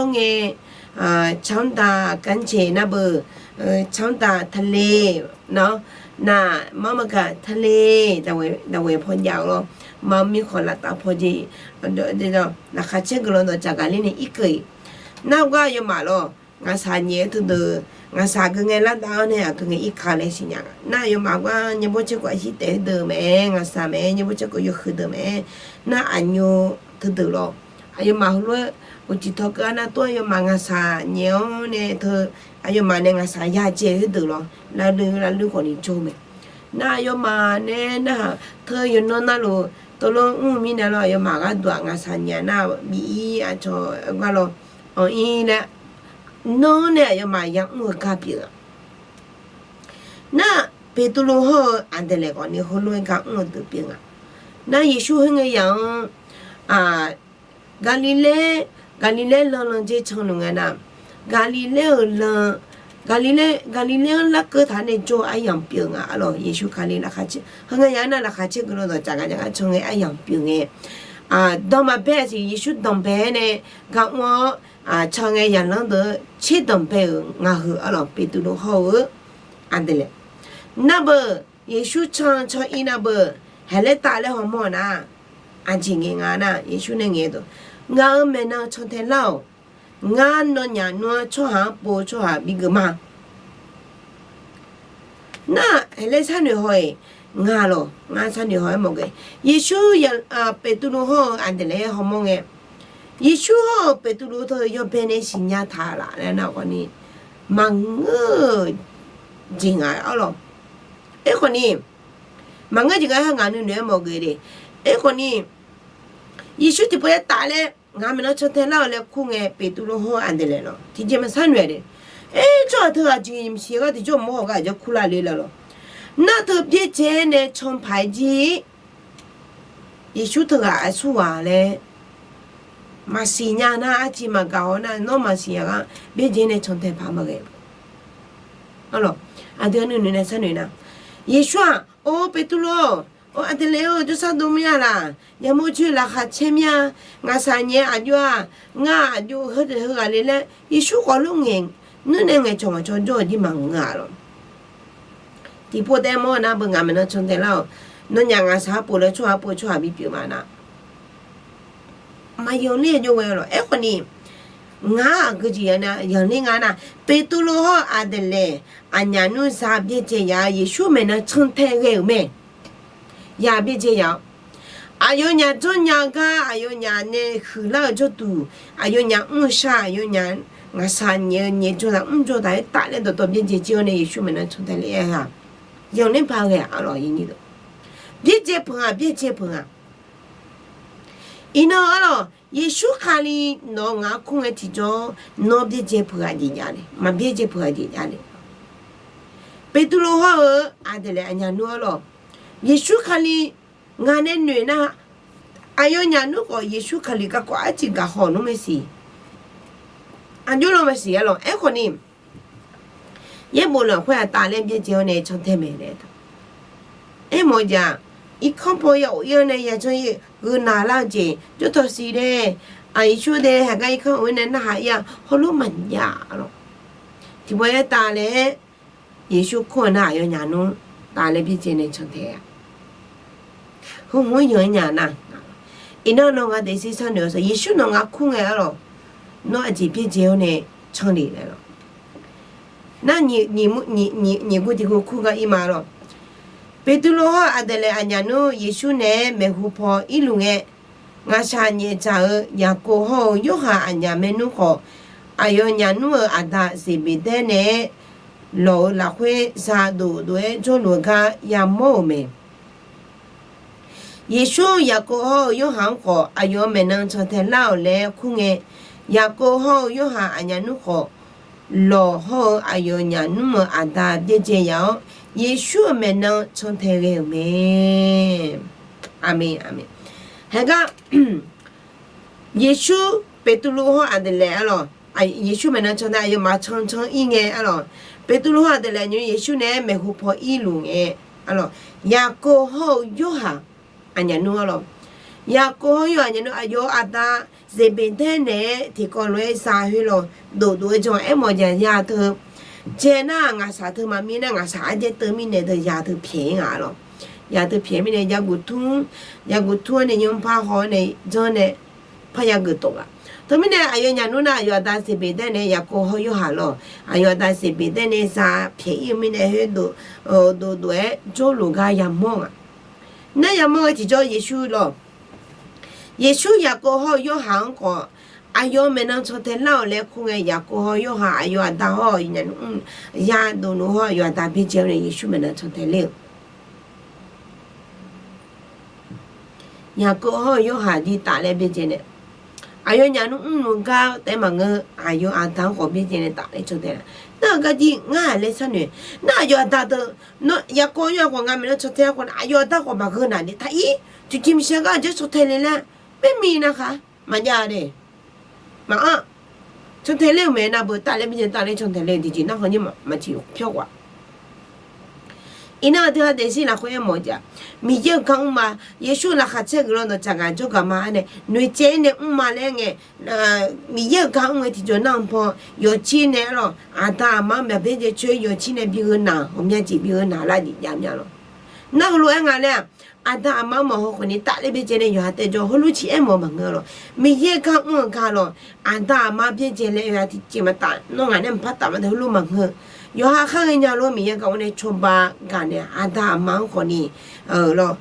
jawr ngae, ช้ำตา กันเฉย nar beu, ช้ำตา ทะเล nawr, หน้า mar maqgaq ทะเล daqwaeq paw jav-eu lawr, mar mirkhanq laftav paw jeq, laqkhaq caer guiqlanq dawqtsaf gaqler nae irkeuv-iq. Nar gar yawmaf lawr, ngaqshaq nyaef-eu teudeuq, ngaqshaq geu ngae lardav-awr nae aqgeu ngae irkeuv laer siqnya. Nar yawmaf gar nyaebawr caerkhof arshir taef-eu deuq mae, ngaqshaq mae, nyaebawr caerkhof yawhuiq deuq mae. Nar aqnyoq teudeuq lawr, aqyawfmaf heulof-aer uqcif tawqkeuv-a nar tov aqyawfmaf ngaqshaq nyaef-awr nae teu, aqyawfmaf nae ngaqshaq ya dzae khoerdeuq lawr, lavluiv lavluiv khawf ni jawr-eu mae. Nar aqyawfmaf nae narhaq teu yawqnan navluf teulof mr-eu mirnae lawr, aqyawfmaf gharduq-aq ngaqshaq nyaef nar bi-ir aqcawq gar lawr, anq-ir laer, nan-anr nae aqyawfmaf yamr-eu gar pyeuf-a. Nar, Beqtuvluv hawr-eu Aqdeqlaeq khawf ni heulof-aer gar mr-eu deuq pyeuf nga. Nar Yeqsur khoerngae yaq-anr, Gaqliqlaer, Gaqliqlaer lan lan dzer canluf ngae nar, Gaqliqlaer-euq lan, Gaqliqlaer, Gaqliqlaer-anr larkeuv taq-aer nae jawr-eu aryamq pyeuf nga arlawq. Yeqsur Kali laqkhaq caer, heu ngae yaq-anr nar laqkhaq caer guiqlanq dawqtsaf gaq jaq gar can ngae aryamq pyeuf ngae, danq maqbae siq Yeqsur danqbae-aer nae gar mr-awr, can ngae yaqlanr deuq-eu tserdanq bae-euq ngaq heu arlawq. Beqtuvluv hawr-eu Aqdeqlaeq, nar beu, Yeqsur can can-ir nar beu, haeqlaer taf laer hawmawr-eu nar, aqjeq ngaeq nga nar Yeqsur nae ngaeq-eu deuq, ngaq-euq maeqnan cantae lar-awq. Ngar nawnyaf nmr-anr tsawrhaq-anr pov-eu tsawrhaq bigeuf ma. Nar haeqlaer sharnoeq haw-iq nga lawq, ngar sharnoeq haw-aer mawf-eu. Yeqsur, Beqtuvluv hawr-eu Aqdeqlaeq-aer hawmawr ngae, Yeqsur hawr-eu Beqtuvluv teu yawbae nae siqnya taq laf laer nar khawf ni, maqngeur-eu jeq nga arlawq. Aerkhawf ni, maqngeur jeq nga-aer ngaq nuinoeq-aer mawf-eu le. Aerkhawf ni, Yeqsur tiqpov-aer taf laer ngaq maeqnan cantae lar-awq laer kur ngae, Beqtuvluv hawr-eu Aqdeqlaeq lawq tiqjeq maqsharnoeq-a de. Aer, tsawrhaq teughaq jeq maqsiq gar tiqjawr mawr hawq gar aqjeq kur lar le laer lawq. Nar teu byaerdzae-aer nae can paq-aer jir, Yeqsur teughaq aqsur ghaq laer maqsiq nya nar, arciv maqgaq haw nar, nawr maqsiq nya gar byaerdzae-aer nae cantae paq maqghae arlawq. Aqdui nuinoeq nae sharnoeq nar, Yeqsur-aq, or Beqtuvluv-or, or Aqdeqlaeq-or, jawrsar dov mir-a laq, yamawr joer laqkhaq caer mir-a, ngaqshaq nyaef aqjox-aq, ngar aqjox heu deuq heughaq le laer Yeqsur khawf lof ngaeq, nuirnae ngaeqcawq ngaqcawq jawr-eu jir maqngeur-a lawq. Tiqpov taef mawr nar beu ngaq maeqnan cantae lar-awq. Nawnyaf ngaqshaq-anr pov laer tsawrhaq-anr pov tsawrhaq bipyeuf ma nar, maqyanq ler-a jawr ghae lawq. Aerkhawf ni, ngar aqgeu jeq ya nar yanq ler nga nar, Beqtuvluv hawr-eu Aqdeqlaeq aqnyaf nmr za byaerdzae ya-eu Yeqsur maeqnan cantae ghae-euq mae. Ya byaerdzae ya-awr, aqyawfnyaf janrnya gar aqyawfnyaf nae huiqlar-eu jawrduq, aqyawfnyaf mr-eu shar, aqyawfnyaf ngaqshaq nyaef-eu nyaef jawr taq mr jawr taq-aer taf laer dawqtawv byaerdzae jir-awr nae Yeqsur maeqnan cantae le-aer ha, yanq ler ba ghae-a arlawq. Byaerdzae peuq-aq, byaerdzae peuq-aq. Iqnan arlawq, Yeqsur Kali nawq-eu ngaq-anr kur ngae tiqjawr, nawr byaerdzae peuq-aq jeq jav le, maq byaerdzae peuq-aq jeq jav le. Beqtuvluv hawr-eu Aqdeqlaeq aqnyaf nmr arlawq, Yeqsur Kali ngaq nae noeq nar, aqyawfnyaf nmr khawf Yeqsur Kali garkawv arciv gaqhaw nmr mae siq. Aqjox lan maqsiq arlawq. Aerkhawf ni, yaerbof lafkhoer aqtaf laer byaerdzae-awr nae cantae mae laer. Aermawf-eu jeq-aq, irkanr paw ya of-ir-awr nae ya janr-ir-eu, geunav lar-eu jeq jawr tawqsiq dae, Yeqsur dae haeqgar irkanr of-ir nae narhaq-ir-a hawlof maqjav lawq. Tiqpov-aer taf laer Yeqsur kur-eu nar aqyawfnyaf nmr taf laer byaerdzae nae cantae-a. Heu hmq-anr yanq-aer nya nar, iqnan nawq nga daefzir sharnoeq-awr sar Yeqsur nawq nga kur ngae arlawq, nawr aqjeq byaerdzae-awr nae canle laer lawq. Nar nyiq gu tiq gu kur gar ir ma lawq. Beqtuvluv hawr-eu Aqdeqlaeq aqnyaf nmr Yeqsur naeq-aer maeqhu paw irluf ngae, ngaqshaq nyaefdzaq-eu Yaqkov hawr-eu Yorhaq aqnyaf maernmr khawf, aqyawfnyaf nmr-euq aqda Zeqbeqdaer naeq-aer lawq-eu lafkhoer za dovdov-aer jawrluf-eu gar yamawr-euq mae. Yeqsur Yaqkov hawr-eu Yorhaq-anr khawf aqyawf maeqnan cantae lar-awq laer kur ngae, Yaqkov hawr-eu Yorhaq aqnyaf nmr khawf, lawq hawr-eu aqyawfnyaf nmr-euq aqda byaerdzae ya-awr, Yeqsur-euq maeqnan cantae ghae-euq mae. Aqmeq, aqmeq. Haeqgar Yeqsur, Beqtuvluv hawr Aqdeqlaeq arlawq, Yeqsur maeqnan cantae aqyawfmaf cancan ir ngae arlawq, Beqtuvluv hawr Aqdeqlaeq nymr Yeqsur naeq-aer maeqhu paw irluf ngae arlawq, Yaqkov hawr-eu Yorhaq aqnyaf nmr arlawq, Yaqkov hawr Yorhaq aqnyaf nmr aqyawf-euq aqda Zeqbeqdaer naeq-aer tiqkawv lof-aer za khoer lawq, dovdov-aer jan aermawf-eu jeq ya teu, jae nar ngaqshaq teu maqmir nar ngaqshaq arjaer teuv mirnae teu ya teu pyaeq-ir nga lawq. Ya teu pyaeq mirnae yaguq tur, yaguq tur-awr nae nymr par haw-awr nae janr nae par yageuf tawf gaq. Teumirnae aqyawfnyaf nmr nar aqyawf aqda Zeqbeqdaer naeq-aer Yaqkov hawr Yorhaq lawq, aqyawf aqda Zeqbeqdaer nae za pyaeq-ir-eu mirnae khoer dovdov-aer jawrluf gar yamawr nga. Nar yamawr ghae tiqjawr Yeqsur lawq, Yeqsur Yaqkov hawr-eu Yorhaq-anr khawf, aqyawf maeqnan cantae lar-awq laer kur ngae, Yaqkov hawr-eu Yorhaq aqyawf aqda hawr-eu nyani mr, ya dovluf hawr-eu aqyawf aqda byaerdzae-awr nae Yeqsur maeqnan cantae ler-euq. Yaqkov hawr-eu Yorhaq jir taf laer byaerdzae nae, aqyawf nyani mrluf gar taef maqngeur, aqyawf aqda-anr khawf byaerdzae nae taf laer cantae nar, nar-eu gar jir ngar laer sharnoeq. Nar aqyawf aqda deuq, nawr Yaqkov Yorhaq khawf nga maeqnan cantae-a khawf nar, aqyawf aqda khawf maqgheu naq ni taq-ir, tiqjeq maqsiq gar aqjeq cantae le laer, maermi nav khaq maqjav de. Maqanr, cantae ler-euq mae nar beu taf laer byaerdzae taf laer cantae ler-eu tiqjeq nar khawf nyir maqtiq pyawr khawf-a. Iqnan aqdui-a daefzir lafkhoer aermawf-eu jeq-aq, Miqyaer-euq gar mrma, Yeqsur laqkhaq caer guiqlanq dawq tsaq gaq jawrgaq ma-aer nae noeqtsaev-ir nae mrma laer ngae, Miqyaer-euq gar mr ngae tiqjawr nar-anr paw, yawqcir nae arlawq aqda aqma-anr maqbyaerdzae coer yawqcir nae bigheu naq, ghawqmya jeq bigheu naq lar jeq jav mya lawq. Nar heulof-aer nga laer-aq, aqda aqma-anr maqhaw khawf ni taf laer byaerdzae nae yawqha taejaw heulof ciq aermawf-eu maqngeur lawq. Miqyaer gar mr-eu gar lawq, aqda aqma byaerdzae laer yawqha tiqjeq maqtaf, nawr ngaq nae maqpar taf ma tae heulof maqngeur. Yawqha khar ghaenya lof Miqyaer gar mr nae cawba gaq nae aqda aqma-anr khawf ni, lawq,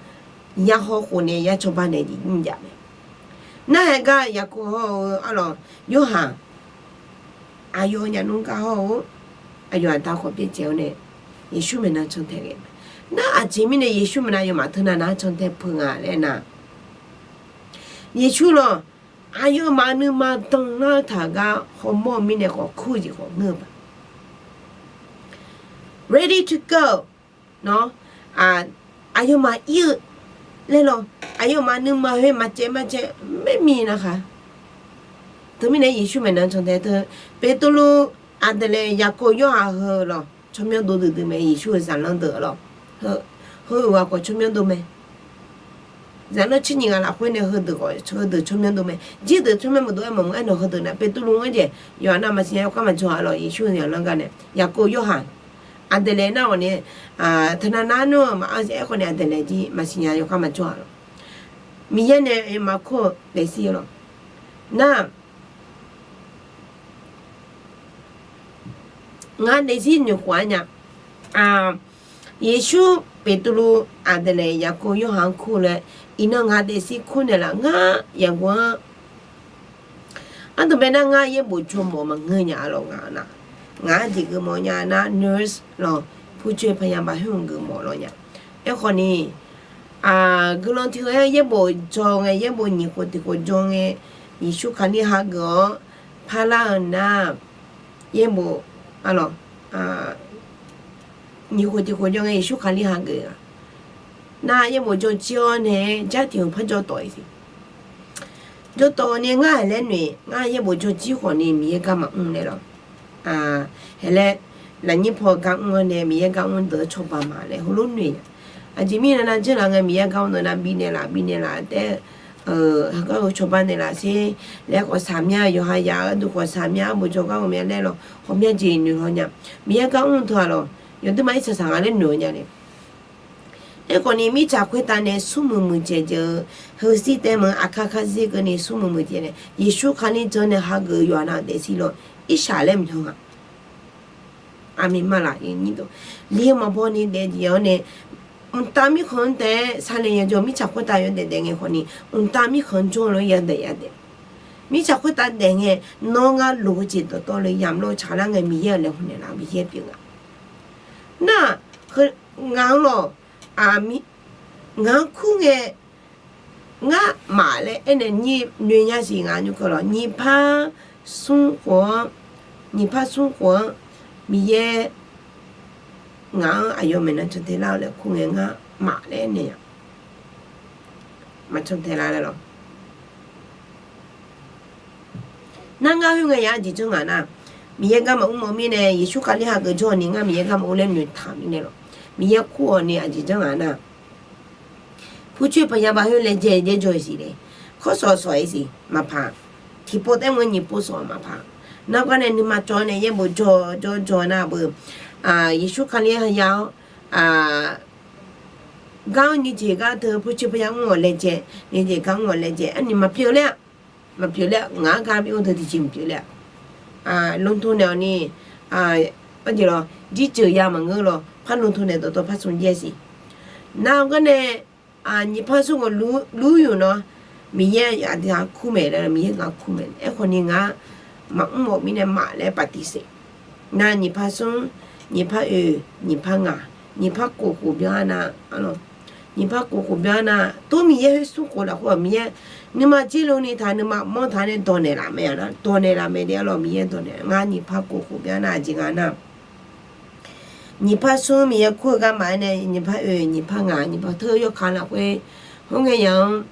yahaw khof nae ya cawba naeq jeq mr jav mae. Nar-aer gar Yaqkov hawr-eu arlawq Yorhaq, aqyawf nyani mr gar hawr-eu, aqyawf aqda khawf byaerdzae-awr nae Yeqsur maeqnan cantae ghae mae. Nar aqjeq mirnae Yeqsur maeqnan aqyawfmaf teunav nav-anr cantae peuq nga laer nar, Yeqsur lawq, aqyawfmaf nuima danlar-eu taq gar hawmawr-eu mirnae khawf kur-eu jeq khawf ngeur-eu paq. Ready to go. Nawr, aqyawfmaf ir-eu laer lawq, aqyawfmaf nuima khoer maqcaev maqcaev maermi nav khaq. Teumirnae Yeqsur maeqnan cantae teu, Beqtuvluv, Aqdaeqlaeq, Yaqkov, Yorhaq heu lawq tsawrmyanr dov duidui mae. Yeqsur-euq zaqlanr deuq lawq, heu-euq ghaq khawf tsawrmyanr dov mae. Zaqlanr tser nyiq ghaq lafkhoer nae heudeuq khawf heudeuq tsawrmyanr dov mae. Jir deuq tsawrmyanr maqdov-aer maqmuiq-aer nawq heudeuq nar, Beqtuvluv-anr jeq yawqha nar maqsiq nya yawkhav maqjawr-a lawq. Yeqsur-euq zaqlanr gar nae, Yaqkov, Yorhaq, Aqdaeqlaeq nar ghawq ni, teunav nar nmr-eu maqanr aerkhawf ni Aqdaeqlaeq jir maqsiq nya yawkhav maqjawr-a lawq. Miqyaer nae aqyawfmaf kur-eu daefzir lawq. Nar, ngaq daefzir noeqkhof-aer nya. Yeqsur, Beqtuvluv, Aqdaeqlaeq, Yaqkov, Yorhaq-anr kur laer, iqnan ngaq daefzir kur naeqlaf ngar yaqgov-anr. Aqdui bae nar ngar yaerbof jawr mawf maqngeur nya-a lawq ngaq nar. Ngaq-anr jeq geufmawf nya nar nurse lawq, ผู้ช่วยพยาบาล heu geufmawf lawq nya. Aerkhawf ni, guiqlanq tiq ghaq-aer yaerbof jawr ngae, yaerbof nyiq khof tiq khof jawr ngae, Yeqsur Kali hageuf-awr parlar-eu nar, yaerbof, arlawq, nyiq khof tiq khof jawr ngae Yeqsur Kali hageuf-a. Nar yaerbof jawr jir-awr nae jar tiq hmq par jawr tawf-iq siq. Jawr tawf ni ngar haeq laer noeq, ngar yaerbof jawr jir khawf ni Miqyaer gar maqmr nae lawq. Haeq laer, lafnyir paw gar mr-awr nae Miqyaer gar mr deuq-anr cawba ma laer heulof noeq-a. Aqjeq mirnae nar, jeurlaf ngae Miqyaer gar mr deuq nar bifnaeq laf bifnaeq laf taef-aer, heugar-eu cawba naeqlaf sher laer khawf saqmya, yawqha yaf-eu arduq khawf saqmya, arbof jawrgar ghawqmya laer lawq, ghawqmya jeq noeq haw nya. Miqyaer gar mr teu-aq lawq, yawduima irsaq saq nga laer noeq-eu nya le. Aerkhawf ni mirtsaq khoertav nae smrmuiq muiqdzaeq dzaeq-eu, heushir taef meuq aqkar karzir keuvni smrmuiq muiqdzaeq nae Yeqsur Kali janr nae hageuf-eu yawqha nav-eu daefzir lawq, irsaq laer maqjan nga. Aqmeq malaq, li-eu maqbaw ni daef jeq-awr nae, mqtav mirkhanq-anr taef-aer saqlaeq yajawr mirtsaq khoertav yawdaef daef ngae khawf ni, mqtav mirkhanq jawr-eu lof yadaef yadaef. Mirtsaq khoertav daef ngae, nawr ngar loq-eu jeq dawqtawvluf yamq lawr tsaqlar ngae Miqyaer-euq laeqhmq naeqlaf Miqyaer pyeuf nga. Nar, ngaq-anr lawq, ngaq-anr kur ngae, ngar maf laer aernaeq nyir noeq nya siq ngaq nymr keuv lawq. Nyiq par smr khof-anr, nyiq par smr khof-anr Miqyaer ngaq-anr aqyawf maeqnan cantae lar-eu laer kur ngae ngar maf laer aernaeq-a. Maqcantae lar laer lawq. Nar ngar khoerngae ya-anr jeq janr ngaq nar, Miqyaer gar maqmr mawf mirnae Yeqsur Kali hageuf jawr-awq ni ngar Miqyaer gar maqmr laer noeqtaq mirnae lawq. Miqyaer kur-awq ni aqjeq janr ngaq nar, ผู้ช่วยพยาบาล khoer laejae jaer jawr-iq siq le. Kawr sawq sawq-iq siq maqpaq. Tiqpov taef-aer maqngeur nyiq pov sawq maqpaq. Nar gar nae nuima cawv nae yaerbof jawr jawr jawr nar beu, Yeqsur Kali-anr ya-awr, gar-anr ni jeq gar teu ผู้ช่วยพยาบาล mr-awq laejae, ni jeq gar mr-awq laejae arni maqpyeuf ler-a. Maqpyeuf ler-a, ngaq-anr gar bi mr teu tiqjeq maqpyeuf ler-a. ลงทุน naeq-awq ni, aqjeq lawq, jirceuq ya maqngeur lawq, par ลงทุน naeq dawqtawv par smr jaer siq. Nar-eu gar nae, nyiq par smr khof lur yuf nawr, Miqyaer aqdui-aq kur mae laer, Miqyaer ngaq kur mae. Aerkhawf ni ngar maqmr-awq mirnae maf laer ปฏิเสธ. Nar nyiq par smr, nyiq par oeq, nyiq par ngaq, nyiq par kof khof byan nar, nyiq par kof khof byan nar, tov Miqyaer khoer smr khof lafkhoer-aq Miqyaer nuima jirluf ni taq nuima mawr taq nae dawqnaeq laf mae-a nar, dawqnaeq laf mae de arlawq, Miqyaer dawqnaeq. Ngar nyiq par kof khof byan nar aqjeq nga nar, nyiq par smr Miqyaer kur-eu garma-aer nae nyiq par oeq, nyiq par ngaq, nyiq par teu yawkaq lafkhoer, khoerngae yaq-anr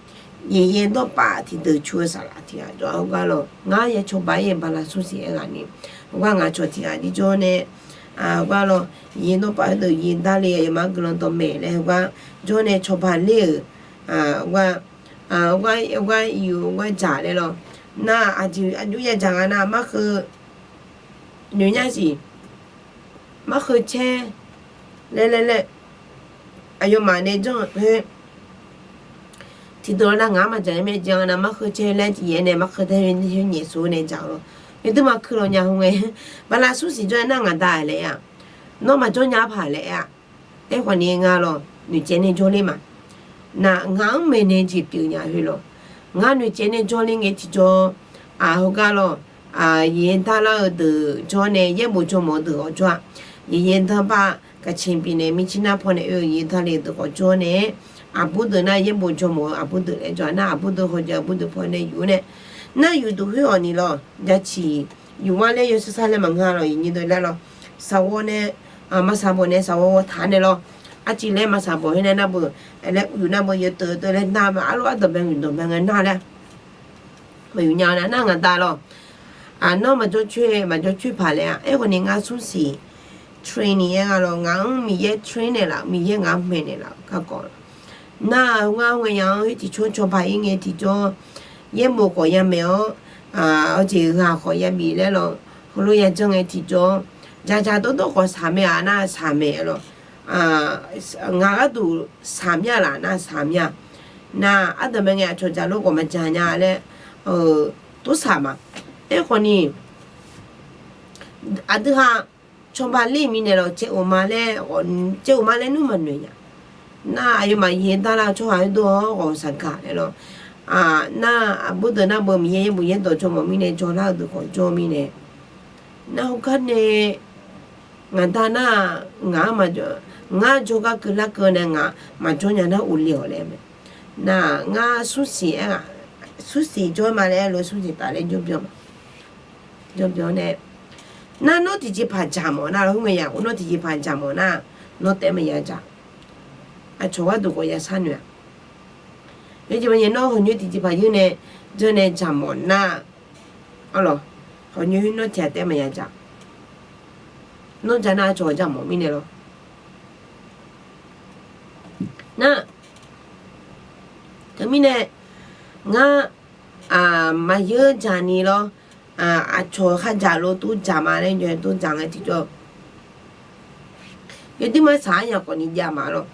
Yeqyaer dawrpaf tiqdeuq cu-eu saqlaq tiq ghaq jawr-a heugar lawq. Ngar ya cawba-ir bala smr siq aer ghaq ni, heugar ngaq cawq tiq ghaq jirjawr nae, heugar lawq, Yeqyaer dawrpaf heudeuq Yeqyaer dar le aqyawfmaf-anr guiqlanq dawqmaeq laer heugar jawr nae cawba ler-euq, heugar, heugar, heugar iqyuq heugar dzaq laer lawq. Nar aqjeq aqjox ya dzaq nga nar, markheu noeq nya siq, markheu caer laer laer laer, aqyawfmaf nae janr-eu khoer tiqdeuq-awr nar ngaq-anr maqdzaq-aer mae, jan nar markheu caer laer tiqyaer nae markheu tae khoer nyaef suf nae dzaq-eu lawq. Yawduima keuv lawq nya heu ngae, bala smr siq jawr-aer nar ngaq da-aq laer aer-a, nawr maqjawr nya paq laer aer-a. Aerkhawf ni nga lawq, noeqcaev nae jawrler ma. Nar ngaq-anr maeqnaeq jeq pyeuf nya khoer lawq. Ngar noeqcaev nae jawrler ngae tiqjawr, heugar lawq, Yeqyaer darlar-eu deuq jawr nae yaerbof jawrmawf-eu deuq khawf jawr-a. Yeqyaer darbar gaqcae bifnaeq mircir nar pawnaeq oe-eu Yeqyaer darle-eu deuq khawf jawr nae, aqbur deuq nar yaerbof jawrmawf-eu aqbur deuq laer jawr-a nar, aqbur deuq khawf jawr aqbur deuq pawnaeq yuf-eu nae, nar yuf duq khoer-awq ni lawq, jaciq yuf-ar laer yawsar sar laer maqngeur lawq, iqnyir deuq laer lawq. Saqghawr nae, maqsaqbawq nae saqghawr ghawr taq nae lawq. Arciv laer maqsaqbawq khoer nae nar beu, laer yuf nar beu yawteuv teuv laer nar ma, arlof ardanqbae yuf danqbae ngae nar laer maqyuf nya-eu nar, nar ngaq da lawq. Nawr maqjawr coer maqjawr coer paq laer-a. Aerkhawf ni ngar smr siq training aer nga lawq, ngaq-anr Miqyaer train naeqlaf, Miqyaer ngaq-anr maeqnaeq laf-euq garkawv lawq. Nar ngar ngae ya-anr khoer tiqcawr cawba-ir ngae tiqjawr, yaerbof khawf yamaeq-awr, awqjeq ghaq khawf yabif laer lawq, heulof yajanr ngae tiqjawr, dzaqdzaq dawrdawr khawf saq mae-a nar saq mae lawq. Ngaq gharduq saq mya laf nar saq mya. Nar ardanqbae ngae aqcawq dzaqlof khawf maqdzaq nya laer, tov saq ma. Aerkhawf ni aqdui ha cawba ler mirnae lawq, caev of ma laer, caev of ma laer nmr maqnoeq nya. Nar aqyawfmaf Yeqyaer darlar-eu tsawrhaq-aer dov-awr ghawq saqgaq laer lawq. Nar aqbur deuq nar beu Miqyaer yaerbof yaerdawq jawrmawf mirnae jawrlar-eu deuq khawf jawr mirnae, nar heugar nae ngaq da nar, ngaq-anr maqjawr, ngar jawrgar keuvlar keuv nae ngaq maqjawr nya nar of le-awq laer mae. Nar ngar smr siq aer-a, smr siq jawr ma laer aer lof, smr siq taf laer jawr byan ma. Jawr byan nae, nar nawr tiqjeqpaq dzaq mawf nar, lawr hmr ngae ya, nawr tiqjeqpaq dzaq mawf nar, nawr taef maqya dzaq. Aqcawq gharduq khawf ya sharnoeq-a. Yawjeq maqnyaef nawr hawqnyoer tiqjeqpaq yur nae, janr nae dzaq mawf nar, arlawq, hawqnyoer nawr tiq ghaq taef maqya dzaq. Nawr dzaq nar aqcawq dzaq mawf mirnae lawr. Nar, teumirnae, ngar, maqyeur dzaq ni lawr, aqcawq khardzaq lof tov dzaq ma laer yawqha tov dzaq ngae tiqjawr, yawduir ma saq-ar nya khawf ni jav ma lawr.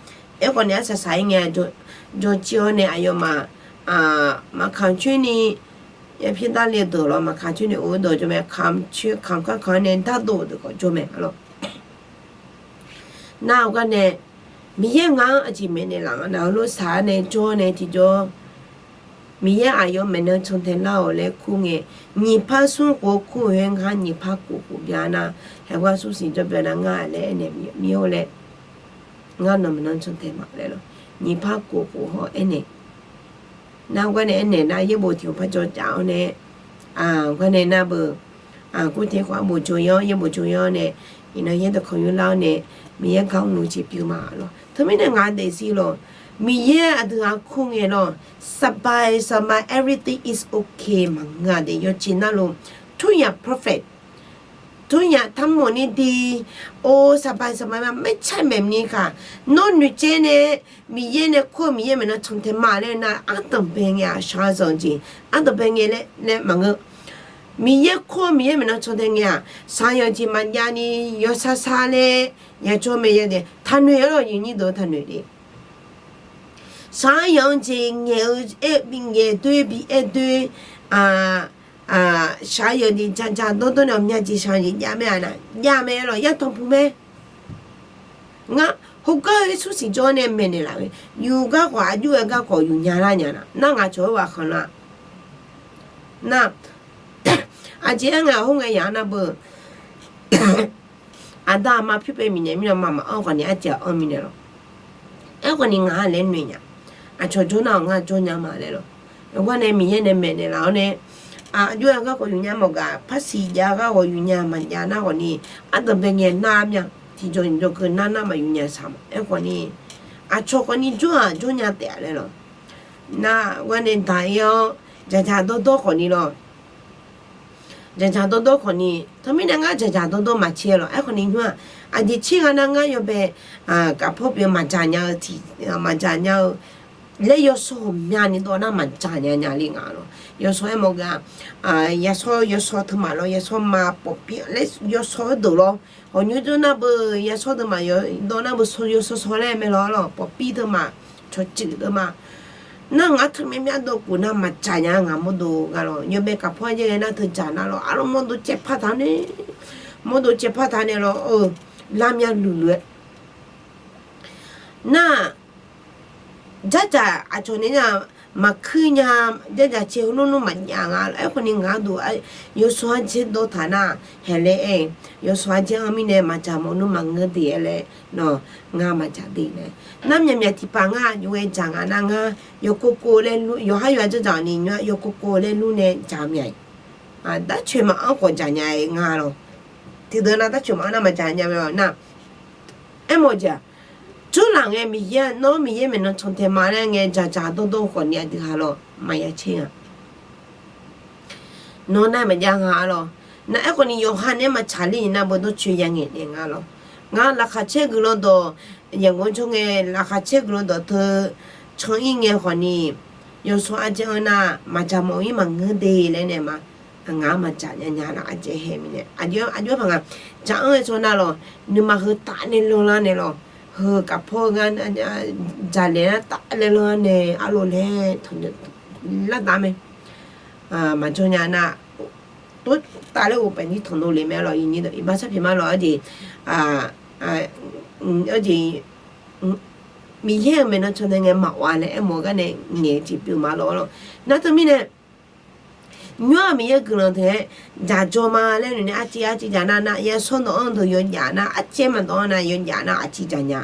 Aerkhawf ni arsaq saq-ir ngae, jawrjir-awr nae aqyawfmaf, maqkamq coer ni, yapir darle deuq lawr maqkamq coer ni of-eu dawq jawr mae, kamq coer kamq kar kamq-anr nae dardov deuq khawf jawr mae lawr. Nar-eu gar nae, Miqyaer ngar-anr aqjeq maeqnaeq laf-anr nar, heulof saq-ar nae jawr nae tiqjawr, Miqyaer aqyawf maeqnan cantae lar-awq laer kur ngae, nyiq par smr khof kur-eu khoer ngar nyiq par kof khof bya nar, haegar smr siq jawr bya nar ngar laer aernaeq mir-or laer, ngar nawq maeqnan cantae ma laer lawr, nyiq par kof khof hawr aernaeq. Nar gar nae aernaeq nar yaerbof tiq hmq par jawr jav-awr nae, gar nae nar beu, kurteq khawf arbof jawr-ir-awr yaerbof jawr-ir-awr nae, iqnan yaer dawqkawq yurlar-awr nae, Miqyaer gar mr-eu jeq pyeuf ma lawr. Teumirnae ngaq daefzir lawr, Miqyaer aqdui-aq kur ngae lawr, saqbaq saqma everything is okay maqngeur-a de, yawqjeq navluf, ทุกอย่าง perfect, ทุกอย่างทั้งหมดนี่ดี, or saqbaq saqma ma maertsaer maeq ni khaq, nawr noeqtsaev nae, Miqyaer nae kur-eu Miqyaer maeqnan cantae ma laer nar, ardanqbae ngae-aq shaqzanq jeq, ardanqbae ngae laer laer maqngeur. Miqyaer kur-eu Miqyaer maeqnan cantae ngae-aq, shaqzanq jeq maqjav ni yawsar sar laer yajawr mae ya de, taqnoeq-aer lawr, yawnyir deuq taqnoeq de. Shaqzanq jeq ngaeq-eu aer bi ngaeq doer bi aer doer, shaqzanq jeq dzaqdzaq dawrdawr nae ghawqmya jeq shaqzanq jeq jav mae-a nar, jav mae lawr, yatanq puq mae. Ngar Heugar-eu Yeqsur siqjawr nae maeqnaeq laf-eu, yuf garkawv aqjox-aer garkawv yufnya lar nya nar, nar ngaq cawq-eu ghaq khanq nar, nar, aqjeq-aer ngae khoer ngae yaq-anr nar beu, aqda aqma pyur paev miqnaeq mirnae maqmaq anr khawf ni arjeq-aq anr mirnae lawr. Aerkhawf ni ngaq-anr laer noeq nya. Aqcawq jawr nar-awq ngar jawr nya ma laer lawr. Yawqgar nae Miqyaer nae maeqnaeq laf-awr nae, aqjox-aer garkawv yufnya mawf gaq, par siq jav garkawv yufnya maqjav nar khawf ni, ardanqbae ngae nar mya, tiqjawq jawqkeuv nar nar maqyufnya saq ma. Aerkhawf ni, aqcawq khawf ni jawr-aq jawr nya taef-a laer lawr. Nar gar nae daq-ir-awr, dzaqdzaq dawrdawr khawf ni lawr. Dzaqdzaq dawrdawr khawf ni, teumirnae ngar dzaqdzaq dawrdawr maqtser lawr. Aerkhawf ni nymr-aq, aqjeq tser gha nar ngar yawbae, kaqpawr pyeuf-eu maqdzaq nya-eu tiq, maqdzaq nya-eu laer yawsaw ghawqmyani dawv nar maqdzaq nya nya le nga lawr. Yawsaw aermawf gaq, yawsaw yawsaw teumaf lawr, yawsaw ma pawf pir laer yawsaw heudeuq lawr. Hawqnyoer jawr nar beu yawsaw teumaf dawv nar beu saw yawsaw saw laer mae lawr lawr, pawf pir teumaf, cawqcuif teumaf. Nar ngar teumirnae myar dawv kuf nar maqdzaq nya ngaq mawrdo gha lawr. Yawbae kaqpawr jaer ghae nar teudzaq nar lawr, arlawr mawrdo caevpar taq nae, mawrdo caevpar taq nae lawr, lar mya luqluq-aer. Nar, dzardzaq aqcawq nae nar, maqkuir nya, dzardzaq cae heulof nmr maqjav nga lawr. Aerkhawf ni ngaq-anr duq, yawsaw arjaer dawv taq nar, haeq laer aer, yawsaw arjaer anr mirnae maqdzaq mawf nmr maqngeur de-aer laer, nawq, ngar maqdzaq de laer. Nar myaqmyaq tiqpav ngar yawghae dzaq nga nar ngar, yawkov kov laer lur, yawqhar yawqha dzardzaq ni nymr-aq yawkov kov laer lur nae dzaq-eu mya-iq. Darcoeq maqanr khawf dzaq nya-iq nga lawr. Tiqdeuq nar darcoeq maqanr nar maqdzaq nya mae lawr nar. Aermawf-eu jeq-aq, jawrlaf ngae Miqyaer, nawr Miqyaer maeqnan cantae ma laer ngae dzaqdzaq dawrdawr khawf ni aqdui ha lawr maqya caer nga. Nawr nar maqjav nga-a lawr. Nar aerkhawf ni yawqha nae maqtsaq ler-iq nar beu dawrcoeni ya ngaeq naeq nga lawr. Ngar laqkhaq caer guiqlanq dawq, yaqgawr jawr ngae laqkhaq caer guiqlanq dawq teu can-ir ngae khawf ni, yawsaw arjaer anr nar maqdzaq mawf-ir maqngeur de laer nae ma. Ngaq-anr maqdzaq nya nya laf arjaer hae mirnae aqjox aqjox paq nga. Dzaq-anr-aer tsawrnar lawr, nuima heu taf nae lanrlar nae lawr, heu kaqpawr-eu ngar dzaqlaeq nar taf laer lanrlar nae arlof laer tanqdov lar taf mae. Maqjawr nya nar, tov taf laer ghofpaef ni tanqdov le mae lawr. Iqbax sharpyaeq ma lawr, arjeq, arjeq, Miqyaer-euq maeqnan cantae ngae maqghov-a laer aermawf-eu gar nae ngaeq-eu jeq pyeuf ma lawr lawr. Nar teumirnae, nymr-aq Miqyaer guiqlanq teu-aer dzaqdzawr ma laer noeq nae arciv arciv dzaq nar nar, yawshawr nawq-anr deuq yawdzaq nar, arciv-aer maqdawq-anr nar yawdzaq nar arciv dzaq nya.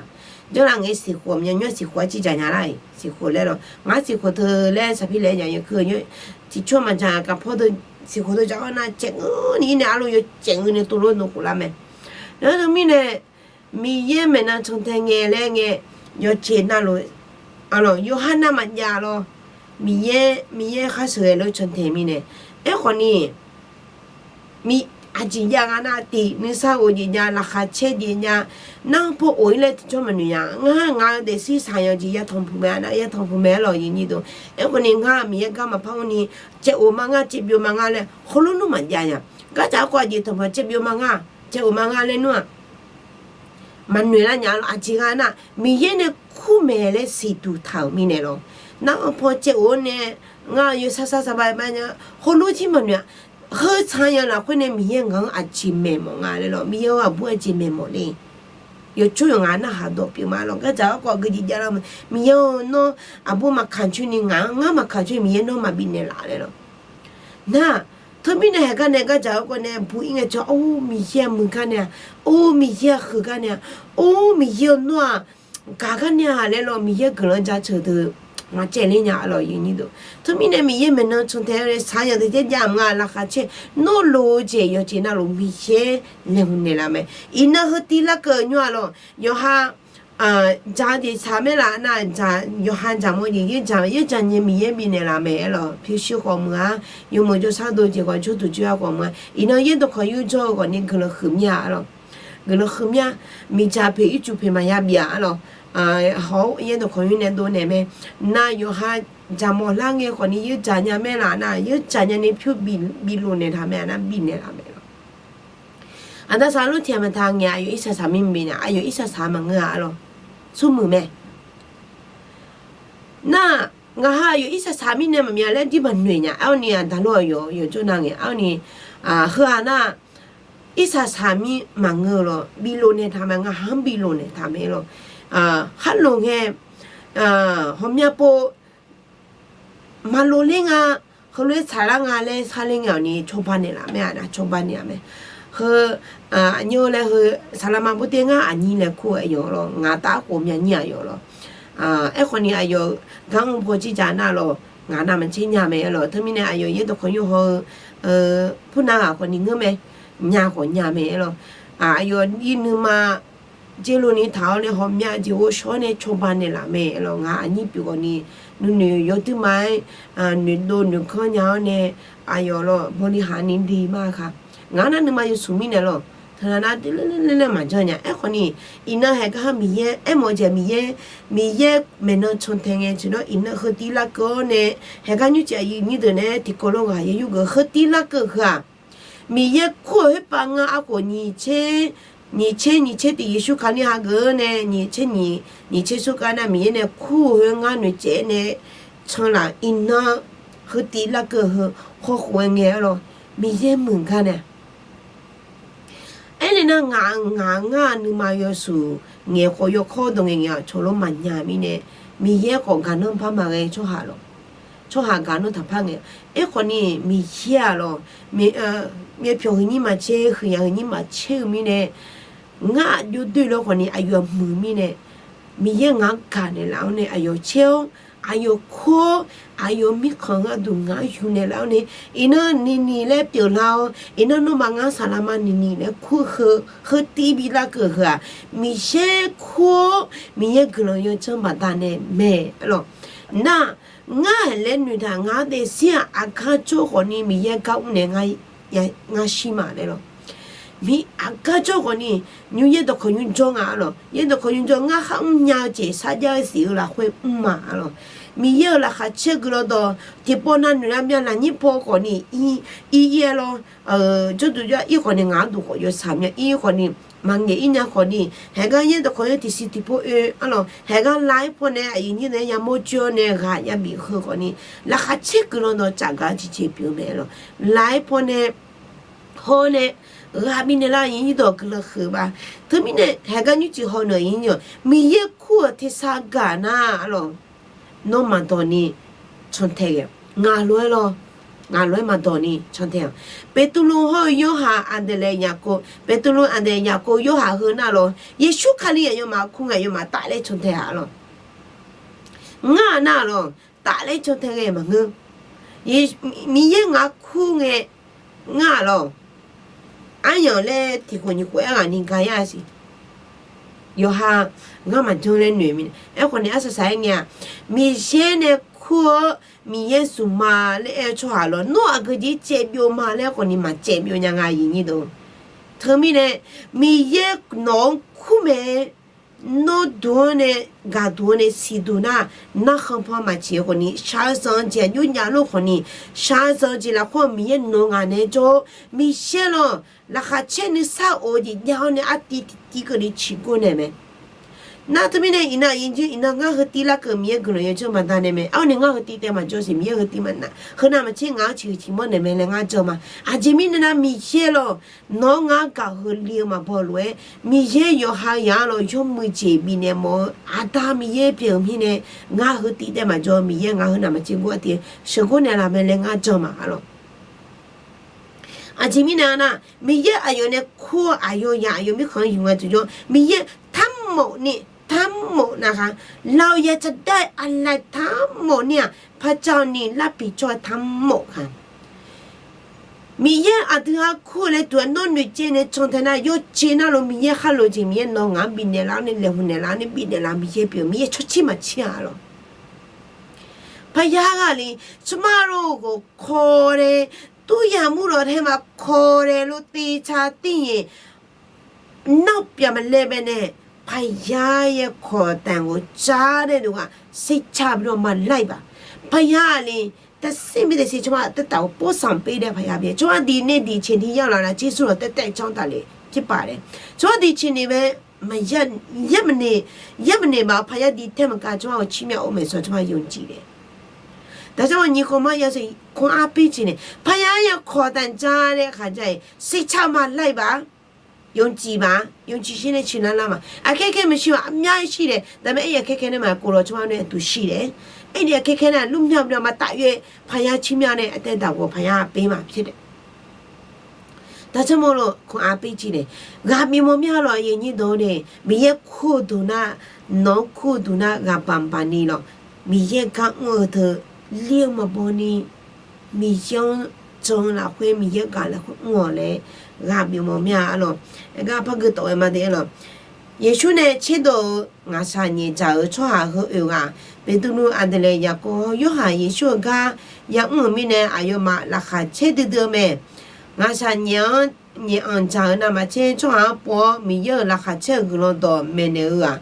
Jawrlaf ngae siqkhof mya nymr siqkhof arciv dzaq nya lar-iq, siqkhof laer lawr. Ngar siqkhof teu laer saqpir laer nya yawkeuv nymr, tiqcawr maqdzaq kaqpawr teu, siqkhof teu dzaq-awr nar caevngeur ni-ir nae arlof yawcaevngeur ni tov lof dov khof lar mae. Nar teumirnae, Miqyaer maeqnan cantae ngae laer ngae, yawceq navluf, yawqha navmaqjav lawr. Miqyaer, Miqyaer khar sheuqghae lof cantae mirnae, aerkhawf ni, aqjeq jav nga nar tiq nuisar of jeq jav, laqkhaq caer jeq jav, nar paw of-ir laer tiqcawr maqnoeq nya. Ngar ngaq-eu daefzir saqyanq jeq yatanq puq mae, aqnav yatanq puq mae-aer lawq yawnyir deuq. Aerkhawf ni ngar Miqyaer gar maqpar mr ni, caev of ma ngar, caev byov ma ngar laer heulof nmr maqjav nya. Gardzaq-awr khawf aqjeq tanqpanq caev byov ma ngar, caev of ma ngar laer nmr-aq, maqnoeq lar nya lawr. Aqjeq nga nar, Miqyaer nae kur maeq laer siqduq taq-euq mirnae lawr. Nar-anr paw caev of-awr nae, ngar yawsar sar sar ba ba nya, heulof jir maqnoeq-a. Heu tsaqyanq lafkhoer nae Miqyaer ngaq-anr aqjeq maeq mawf nga laer lawr. Miqyaer-eu aqbur aqjeq maeq mawf le. Yawcur yawqnga narhaq dawq pyeuf ma lawr. Gardzaq-awr khawf geujeq jav lar-eu, Miqyaer-eu nawr aqbur maqkaq coer ni ngaq-anr ngar maqkaq coer Miqyaer nawr maqbi naeqlaf laer lawr. Nar, teumirnae haeq gar nae gardzaq-awr khawf nae bu-ir ngae cawq, or Miqyaer-a muiq gar nae-a, or Miqyaer-a huiq gar nae-a, or Miqyaer-eu nawr-aq gaq gar nae-a laer lawr. Miqyaer guiqlanq jaceuq deuq maqcaev ler nya lawr yawnyir deuq. Teumirnae Miqyaer maeqnan cantae-aer nae saqyanq deuq jaer jav mq nga laqkhaq caer, nawr loq-eu jeq yawqjeq navluf Miqyaer laeqhmq naeqlaf mae. Iqnan heu tiv larkeuv nymr-a lawr, yawqha dzaq-eu jeq saq maer laf nar, yawqha dzaq mawf-eu jeq yaerdzaq, yaerdzaq nya Miqyaer bifnaeq laf mae-aer lawr. Pyurshuir khawf meuq-a, yawmuiq jawrshar dov jeq khawf jawrduq jawryar khawf meuq-a. Iqnan yaerdawq kawqyur jawr-eu khawf ni guiqlanq huiq mir-a lawr. Guiqlanq huiq mir-a. Miqdzaq poeq ircuf poeq maqya bif-a lawr. Hawr yaerdawq khawqyur nae dovnaeq mae. Nar yawqha dzaq mawf lar ngae khawf ni yaerdzaq nya maer laf nar, yaerdzaq nya ni pyur biflof naeqtaq mae-a nar bifnaeq laf mae lawr. Aqda saqlaq tiq ghaq maqtaq ngaeq, aqyawf irsaq saq mir bif nae, aqyawf irsaq saq maqngeur-a lawr. Smrmuiq mae. Nar, ngaq ha aqyawf irsaq saq mirnae maqmya laer jir maqnoeq nya. Arni aqda lor aqyawf yawqjawr nav ngaeq arni, heu-aq nar, irsaq saq mir maqngeur lawr, biflof naeqtaq mae, ngaq ha-anr biflof naeqtaq mae lawr. Kharloq ngae, hawmya pov maqlof ler nga, heulof-aer tsaqlar nga laer sarler ngae-awq ni cawba naeqlaf mae, aqna cawba naeqlaf mae. Heu aqnyir laer heu saqlaqma bawrder ngar aqnyir laer kur-eu aqyawf lawr, ngaq taf-aer khof myaqnyir aqyawf lawr. Aerkhawf ni aqyawf gar mr paw jir ja nar lawr, ngaq navmaqtser nya mae aer lawr. Teumirnae aqyawf yaerdawq kawq nymr haw-eu purnav ghaq khawf ni ngeur mae, nya khawf nya mae aer lawr. Aqyawf ir nuima dzer lo ni taq-awr nae hawmya jeq ghovshaw-awr nae cawba naeqlaf mae aer lawr. Ngaq aqnyir pyeuf khawf ni nuinoeq yawduir ma-aer noeqdov noeqkanr nya-awr nae aqyawf lawr bawli haq ni li ma ka. Ngaq nar nuima yawshuif mirnae lawr, teunav nar dui laer laer laer maqjanr nya. Aerkhawf ni iqnan haeqgar Miqyaer aermawf-eu jeq Miqyaer, Miqyaer maeqnan cantae ngae tiqnan iqnan heu tiv larkeuv-awr nae, haeqgar nymrcif aqyuif nyir deuq nae tiqkawv lawr ghaq ya yurgeuf heu tiv larkeuv heu-aq, Miqyaer kur-euq khoerpav ngar arkhof nyiq tser nyiq tser tiq Yeqsur Kali hageuf-eu nae nyiq tser nyiq nyiq tser sawrgar nar Miqyaer nae kur-eu heu ngar noeqtsaev-aer nae canlaf iqnan heu tiv larkeuv heu hawkhof-aer ngae aer lawr, Miqyaer muiq gar nae Aernaeq nar ngaq, ngaq ngar nuima yawshuif ngaeq khawf yawkawr dawq ngaeq ngaeq-aq cawq lawr maqnya mirnae, Miqyaer khawf gaqnanr bar maqghae tsawrhaq lawq, tsawrhaq gaqnanr taqpar ngae. Aerkhawf ni Miqyaer-aq lawq, myavpyawq huiqnyir maqtser huiqyaq huiqnyir maqtser-eu mirnae, ngar aqjox doer lawr khawf ni aqyawf muiq mirnae, Miqyaer ngaq-anr gaqnaeq laf-awr nae aqyawf caer-awr, aqyawf kur-awr, aqyawf mirkhanq gharduq ngaq-anr yuf naeq laf-awr nae, iqnan niq niq laer pyeuflar-awr, iqnan nawmaf ngar saqlaqma niq niq laer kur heu, heu tiv bi larkeuv heu-aq, Miqyaer kur-awr Miqyaer guiqlanq yawdzanr baqdanae mae lawq. Nar, ngar-aq laer noeqtaq ngar daefzir-aq aqgar jawr khawf ni Miqyaer gar mr naeq ngar shir ma laer lawq. Aqgar jawr khawf ni, nymr yaerdawq kawq nymr jawr nga lawq, yaerdawq kawq nymr jawr ngar khar mrnya-eu jeq sarjax-eu siq-eu lafkhoer mr ma lawq. Miqyaer-euq laqkhaq caer guiqlanq dawq tiqpov navnoeq lavmyav lafnyir paw khawf ni, ir ir-aer lawr, jawrduq jawr ir khawf ni ngaq-anr duq khawf yawshaq myav ir khawf ni, maqngaeq ir nya khawf ni, haeqgar yaerdawq kawq nymr tiqsiq tiqpov oe-a lawq, haeqgar live paw nae aqyuif nyir nae yamawr joer-awr nae ghaq yabi heu khawf ni, laqkhaq caer guiqlanq dawq tsafgaq-eu tiqjeq pyeuf-eu mae lawq. Live paw nae haw nae ghaq bifnaeq lar aqyuif nyir dawq guiqlanq huiq ba. Teumirnae haeqgar nymrcif hawneuq aqyuif nyir-awq, Miqyaer kur-euq tersar gaq nar-a lawq, nawmaf dawq ni cantae ghae. Ngaq lof-aer lawr, ngaq lof-aer maqdawq ni cantae-awq. Beqtuvluv hawr-eu Yorhaq, Aqdaeqlaeq Yaqkov, Beqtuvluv, Aqdaeqlaeq Yaqkov, Yorhaq heu nar lawr, Yeqsur Kali aqyawfmaf kur ngae aqyawfmaf tafler cantae-a lawq. Ngar nar-a lawq, tafler cantae ghae maqngeur. Miqyaer ngaq-anr kur ngae ngar-a lawq, aryamq laer tiqkhof nyiq khof aer ghaq ni ga yar siq. Yawqha ngar maqjanr laer noeq mirnae, aerkhawf ni arsaq saq-aer ngae-aq, Miqyaer nae kur-awr Miqyaer zmq ma laer aer-eu tsawrhaq lawr, nawr aqgeu jeq caev byov ma laer khawf ni maqcaev byov nya nga aqyuif nyir deuq. Teumirnae Miqyaer nawq-anr kur mae, nawr duq-anr nae, gaqduq-anr nae siqduq nar, narkhan pan maqciq-eu khawf ni shaqzanq-eu jeq aqjox jav lor khawf ni, shaqzanq-eu jeq lafkhoer Miqyaer nawq ngaq nae jawr-awr Miqyaer lawq, laqkhaq caer nuisar of-eu jeq jav-awr nae artiv tiqtiv keuvni ciqgor naeq mae. Nar teumirnae iqnan aqyuif nyir iqnan ngar heu tiv larkeuv Miqyaer guiqlanq yawdzanr baqdanae mae. Arni ngar heu tiv taev maqjawr siq, Miqyaer heu tiv maqnav, heu navmaqtser ngaq-anr ciqhuiq ciqmanr naeq mae laer ngar jan ma. Aqjeq mirnae nar Miqyaer lawq, nawq-anr ngar gaq heu li-eu maqbaw lof-aer, Miqyaer yawqha yaq-anr lawq yawmuiq jeq bifnaeq mawf-eu Aqda Miqyaer pyeuf-euq mirnae, ngar heu tiv taev maqjawr, Miqyaer ngaq heu navmaqtser gor-a tiv-aer sheuqgor naeqlaf mae laer ngar jan ma-a lawq. Aqjeq mirnae nar, Miqyaer aqyawf nae kur-eu aqyawf yaq aqyawf mirkhanq-anr yuf nga tiqjawr, Miqyaer ทั้งหมด ni, ทั้งหมด naqkhaq, เราอยากจะได้อะไรทั้งหมดเนี่ย พระเจ้านี่รับผิดชอบทั้งหมดค่ะ Miqyaer aqdui-anr kur-eu laer duq-aer nawr noeqtsaev nae cantae nar, yawjeq nar lof Miqyaer khar lof jeq Miqyaer nawq ngaq-anr bifnaeq laf-awr nae laeqhmq naeq laf-awr nae bifnaeq laf Miqyaer pyeuf-eu Miqyaer tsawrtser maqtser-a lawq. Paqya ghaq le, tsawrmaqlof ghawqkawq nae, ตู้ยาม mur lawq tae maqkawq nae lof tev ca tir-iq, nawr pyaq maqlae bae nae, paqya yaer kawq taf-euq ghawqjar nae duq ghaq စိတ်ချပြီးတော့ မလိုက်ပါ. Paqya le, တဆင့်ပြီးတဆင့် ကျွန်မ သက်တာကို ပို့ဆောင်ပေးတဲ့ ဘုရားဖြစ်တယ်။ ကျွန်မ ဒီနေ့ ဒီအချိန်ထိ ရောက်လာတာ ကျေးဇူးတော် သက်သက် အကြောင်းသာလျှင် ဖြစ်ပါတယ်။ ကျွန်မ ဒီအချိန်နေပဲ မရပ်၊ ရပ်မနေ၊ ရပ်မနေပါဘူး။ ဘုရား ဒီထက်မက ကျွန်မကို ချီးမြှောက်ဦးမယ်ဆိုတာ ကျွန်မ ယုံကြည်တယ်။ ဒါကြောင့် ညီအစ်ကို မရဆိုရင် ခွန်အားပေးချင်တယ်။ ဘုရားရဲ့ ခေါ်သံ ကြားတဲ့အခါကျရင် စိတ်ချ မလိုက်ပါ။ ယုံကြည်ပါ၊ ယုံကြည်ခြင်းနဲ့ ခြင်လန်းလမ်းပါ။ အခက်အခဲမရှိပါ။ အများကြီးရှိတယ်။ ဒါပေမဲ့ အဲ့ဒီအခက်အခဲနဲ့မှ ကိုယ်တော် ကျွန်မတို့နဲ့အတူရှိတယ်။ အဲ့ဒီအခက်အခဲနဲ့ လွတ်မြောက်ပြီးတော့မှ သာယာ ဖခင်ရဲ့ ချီးမြှောက်တဲ့ အသက်တာကို ဖခင်က ပေးမှာဖြစ်တယ်။ ဒါကြောင့်မို့လို့ ခွန်အားပေးကြည့်တယ်။ ဂါပီမော်မြလီၤ ယဉ်ညိဒိုးန့ၣ် မီးယဲၢ်ခိၣ်ဒုးနၢ် နီၢ်ခိၣ်ဒုးနၢ် ဂါပီမပီန့ၣ်လီၤ. မီးယဲၢ်ကၢ်အူၣ်အတၢ် လီမဘီန့ၣ် မီးယဲၢ် ကျုံးလၢခွဲ မီးယဲၢ်ကၢ်လၢခွဲ အူၣ်အီၤလဲၣ် ဂါပီမော်မြ အလီၤ. အဂါဖးဂုာ်တဝဲမးဒဲလီၤ. ယေရှုနဲ့ ချစ်တော် ငါးဆံညံ ကျာ်ဧိၤ ချောဟး ဟိုအုၣ်ဂၤ, ပေတရု အန္ဒြေ ယာကုပ် ယောဟန် ယေရှုအဂါ ယံအူၣ် မီးနံၤ အယွမ်း လၢခးဆဲ ဒုဒု အမဲာ်, ငါးဆံညံ အံ ညံအံ ကျာ်ဧိၤ နမ့ၢ် ချောဟး ပူၤ မီးယဲၢ် လၢခးဆဲ ဂုၢ်လီၤဒီး မဲာ်နံၤဧိၤဧါ,